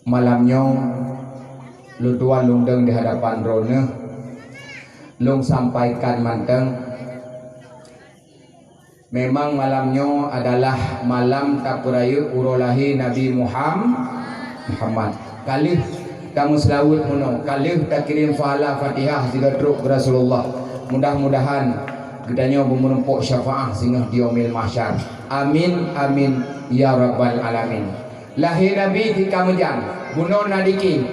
Malam nyoe, lôn tuan lôn dong di hadapan droeneuh, lôn sampaikan mantong. Memang malam nyoe adalah malam tapeurayeuk uroe lahé Nabi Muham-, Muhammad. Ka lheueh tameuseulaweuet meunoe, ka lheueh takirém pahala Fatihah sigoe trok keu Rasulullah. Mudah-mudahan geutanyoe beumeurumpok syafaat singoh di Yaumil Mahsyar. Amin, amin, ya rabbal alamin. Lahé Nabi tika meujan, bunoe na dike.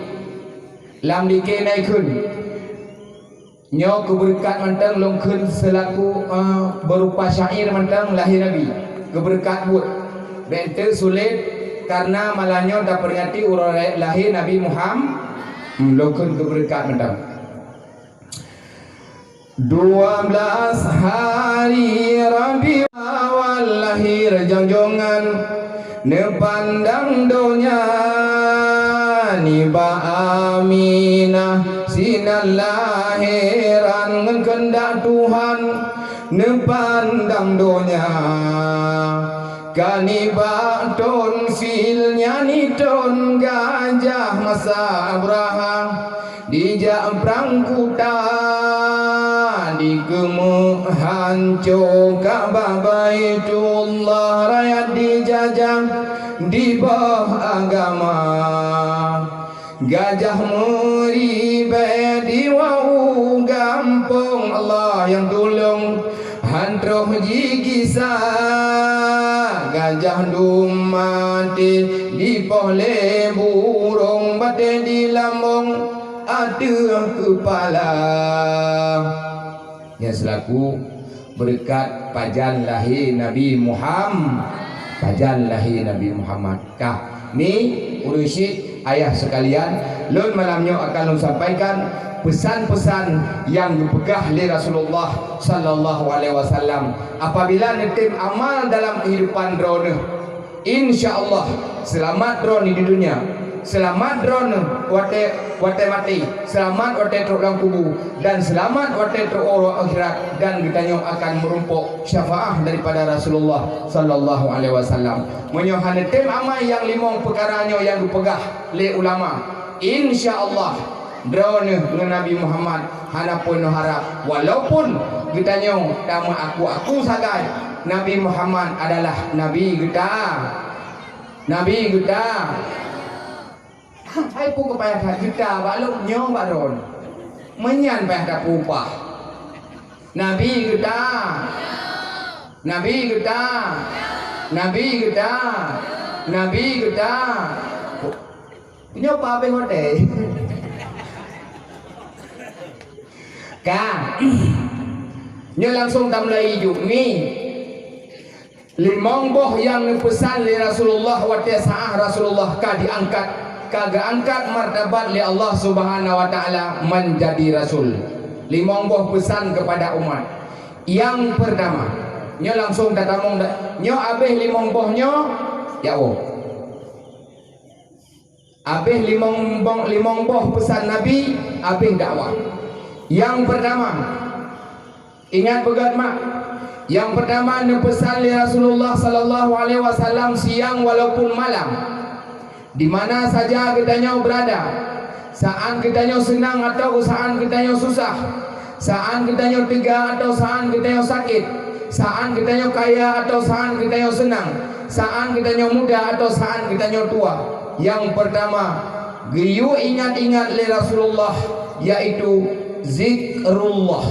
Lam dike na ikheun. Nyoe keubeureukat mantong lôn kheun seulaku, eh, beurupa syair mantong lahé Nabi. Keubeureukat buet. Bèk teusulet, karena malam nyoe tapeuringati uroe lahé Nabi Muham-, hmm, lôn kheun keubeureukat mantong. Dua belas hari Rabiul Awal lahir jongjongan neupandang donya nibak Aminah sinan laheran ngon keundak Tuhan neupandang donya. Ka nibak thon fil nyan thon gajah masa Abraham dijak prang kuta Geumeuhanco Ka'bah Baitullah, rakyat dijajah diboh agama. Gajah meuribée diwoe u gampông, Allah nyang tulông han troh jigisa. Gajah dum maté dipoh lé burông, batée dilambông ateueh keupala. Nyan seulaku beureukat pajan lahé Nabi Muham-, pajan lahé Nabi Muhammad. Kah ni, ureuëng syiek, ayah sekalian, lôn malam nyoe akan lôn sampaikan peusan-peusan nyang geupeugah lé Rasulullah sallallahu alaihi wasallam. Apabila neutem amal dalam kehidupan droeneuh, insya Allah, seulamat droeneuh di dunia, seulamat droeneuh watée, watée maté, seulamat watée trok lam kubu, dan seulamat watée trok u akhirat, dan geutanyoe akan meurumpok syafaah daripada Rasulullah sallallahu alaihi wasallam. Meunyoe hana tem amai nyang limong peukara nyoe nyang geupeugah lé ulama, insya Allah, droeneuh ngon Nabi Muhammad hana peunoh harab, walaupun geutanyoe tameuaku-aku sagai Nabi Muhammad adalah Nabi geuta. Nabi geuta. Hai peue keu payah that geuta bak lôn nyoe bak droeneuh. Meunyan payah tapeupah. Nabi geuta. Nabi geuta. Nabi geuta. Nabi geuta. Nyoe pabeh watée. Ka. Nyoe langsung tamulai iju mi. Limong boh nyang neupeusan lé Rasulullah watée saát Rasulullah ka diangkat, ka geuangkat martabat lé Allah Subhanahu wa Taala manjadi rasul. Limong boh peusan keupada umat. Nyang peurtama, nyoe langsung tatamong da-, nyoe abéh limong boh nyoe, ya Allah. Abéh limong boh, limong boh peusan Nabi, abéh dakwah. Nyang peurtama, ingat beugét mak, nyang peurtama neupeusan lé Rasulullah sallallahu alaihi wasallam siang walaupun malam, di mana saja geutanyoe beurada, saát geutanyoe seunang atawa saát geutanyoe susah, saát geutanyoe teuga atawa saát geutanyoe sakét, saát geutanyoe kaya atawa saát geutanyoe seunang, saát geutanyoe muda atawa saát geutanyoe tuha. Nyang peurtama, geuyue ingat-ingat lé Rasulullah, yaitu zikrullah.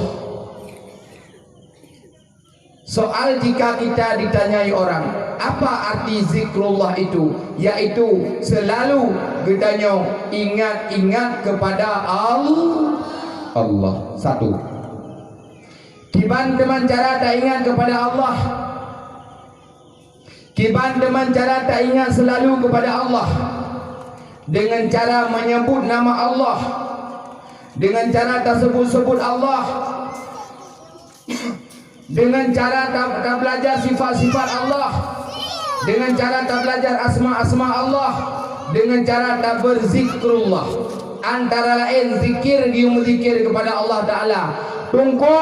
Soal, jika kita ditanyai orang, apa arti zikrullah itu? Yaitu selalu geutanyoe ingat-ingat kepada Al-, Allah. Satu. Kiban teuma cara taingat kepada Allah? Kiban teuma cara taingat selalu kepada Allah? Dengan cara menyebut nama Allah, dengan cara tasebut-sebut Allah, dengan cara ta-, tabelajar sifat-sifat Allah, dengan cara tabelajar asma-asma Allah, dengan cara taberzikrullah. Antara laén zikir, geuyue meuzikir kepada Allah Taala. Teungku,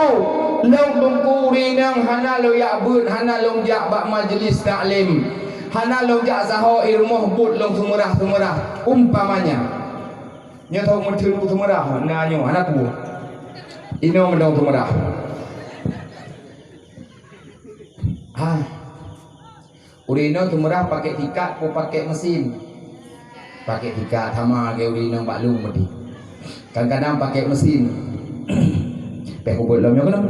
lôn Teungku ureuëng inong hana lôn jak beuet, hana lôn jak bak majlis taklim, hana lôn jak saho i rumoh buet lôn seumeurah-seumeurah. Umpamanya, nyoe tahu meuteun seumeurah, na nyoe hana peue. Inoe meuteun seumeurah. Ha. Ureuëng inong seumeurah pakai tikat po pakai mesin? Pakai tikat, sama lagée ureuëng inong bak lôn meuti. Kadang-kadang pakai mesin. Peh kubeuet lom nyoe keunoe.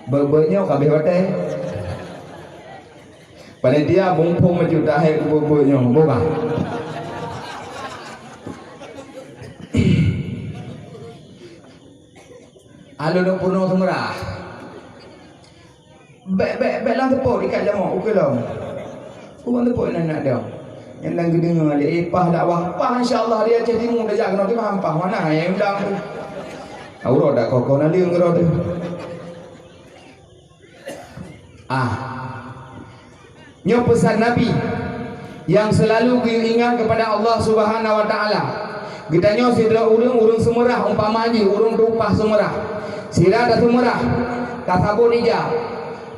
Beuet-beuet nyoe ka abéh watée. Panitia muphom maju tahé kubeuet-beuet nyoe, boh ka. Alun peurunoe seumeurah. Bék, bék, bék lam teupot ikat jamok ukeue lom. Ukeue teupot nan nak dong. Nyang dan geudeungoe lé, eh, paih dakwah. Paih, insya Allah, di Aceh Timu tajak keunoe, teuma paih mana nyang undang tu. Uroe dak kokoh na leueng uroe tu. Ah. Nyoe peusan Nabi nyang seulalu geuingat keupada Allah Subhanahu wa Taala. Geutanyoe sidroe ureuëng, ureuëng seumeurah, umpama jih ureuëng teuupah seumeurah. Sira taseumeurah, tasabot ija,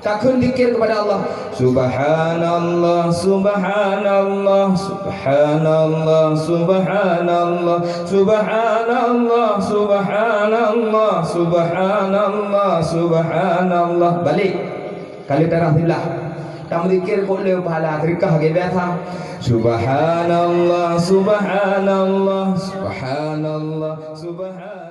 Ka kheun zikir kepada Allah. Subhanallah, subhanallah, subhanallah, subhanallah, subhanallah, subhanallah, subhanallah, subhanallah. Balik. Kali tarah siblah. Tameuzikir kok le pahala sedekah lagèe biasa. Subhanallah, subhanallah, subhanallah, subhan-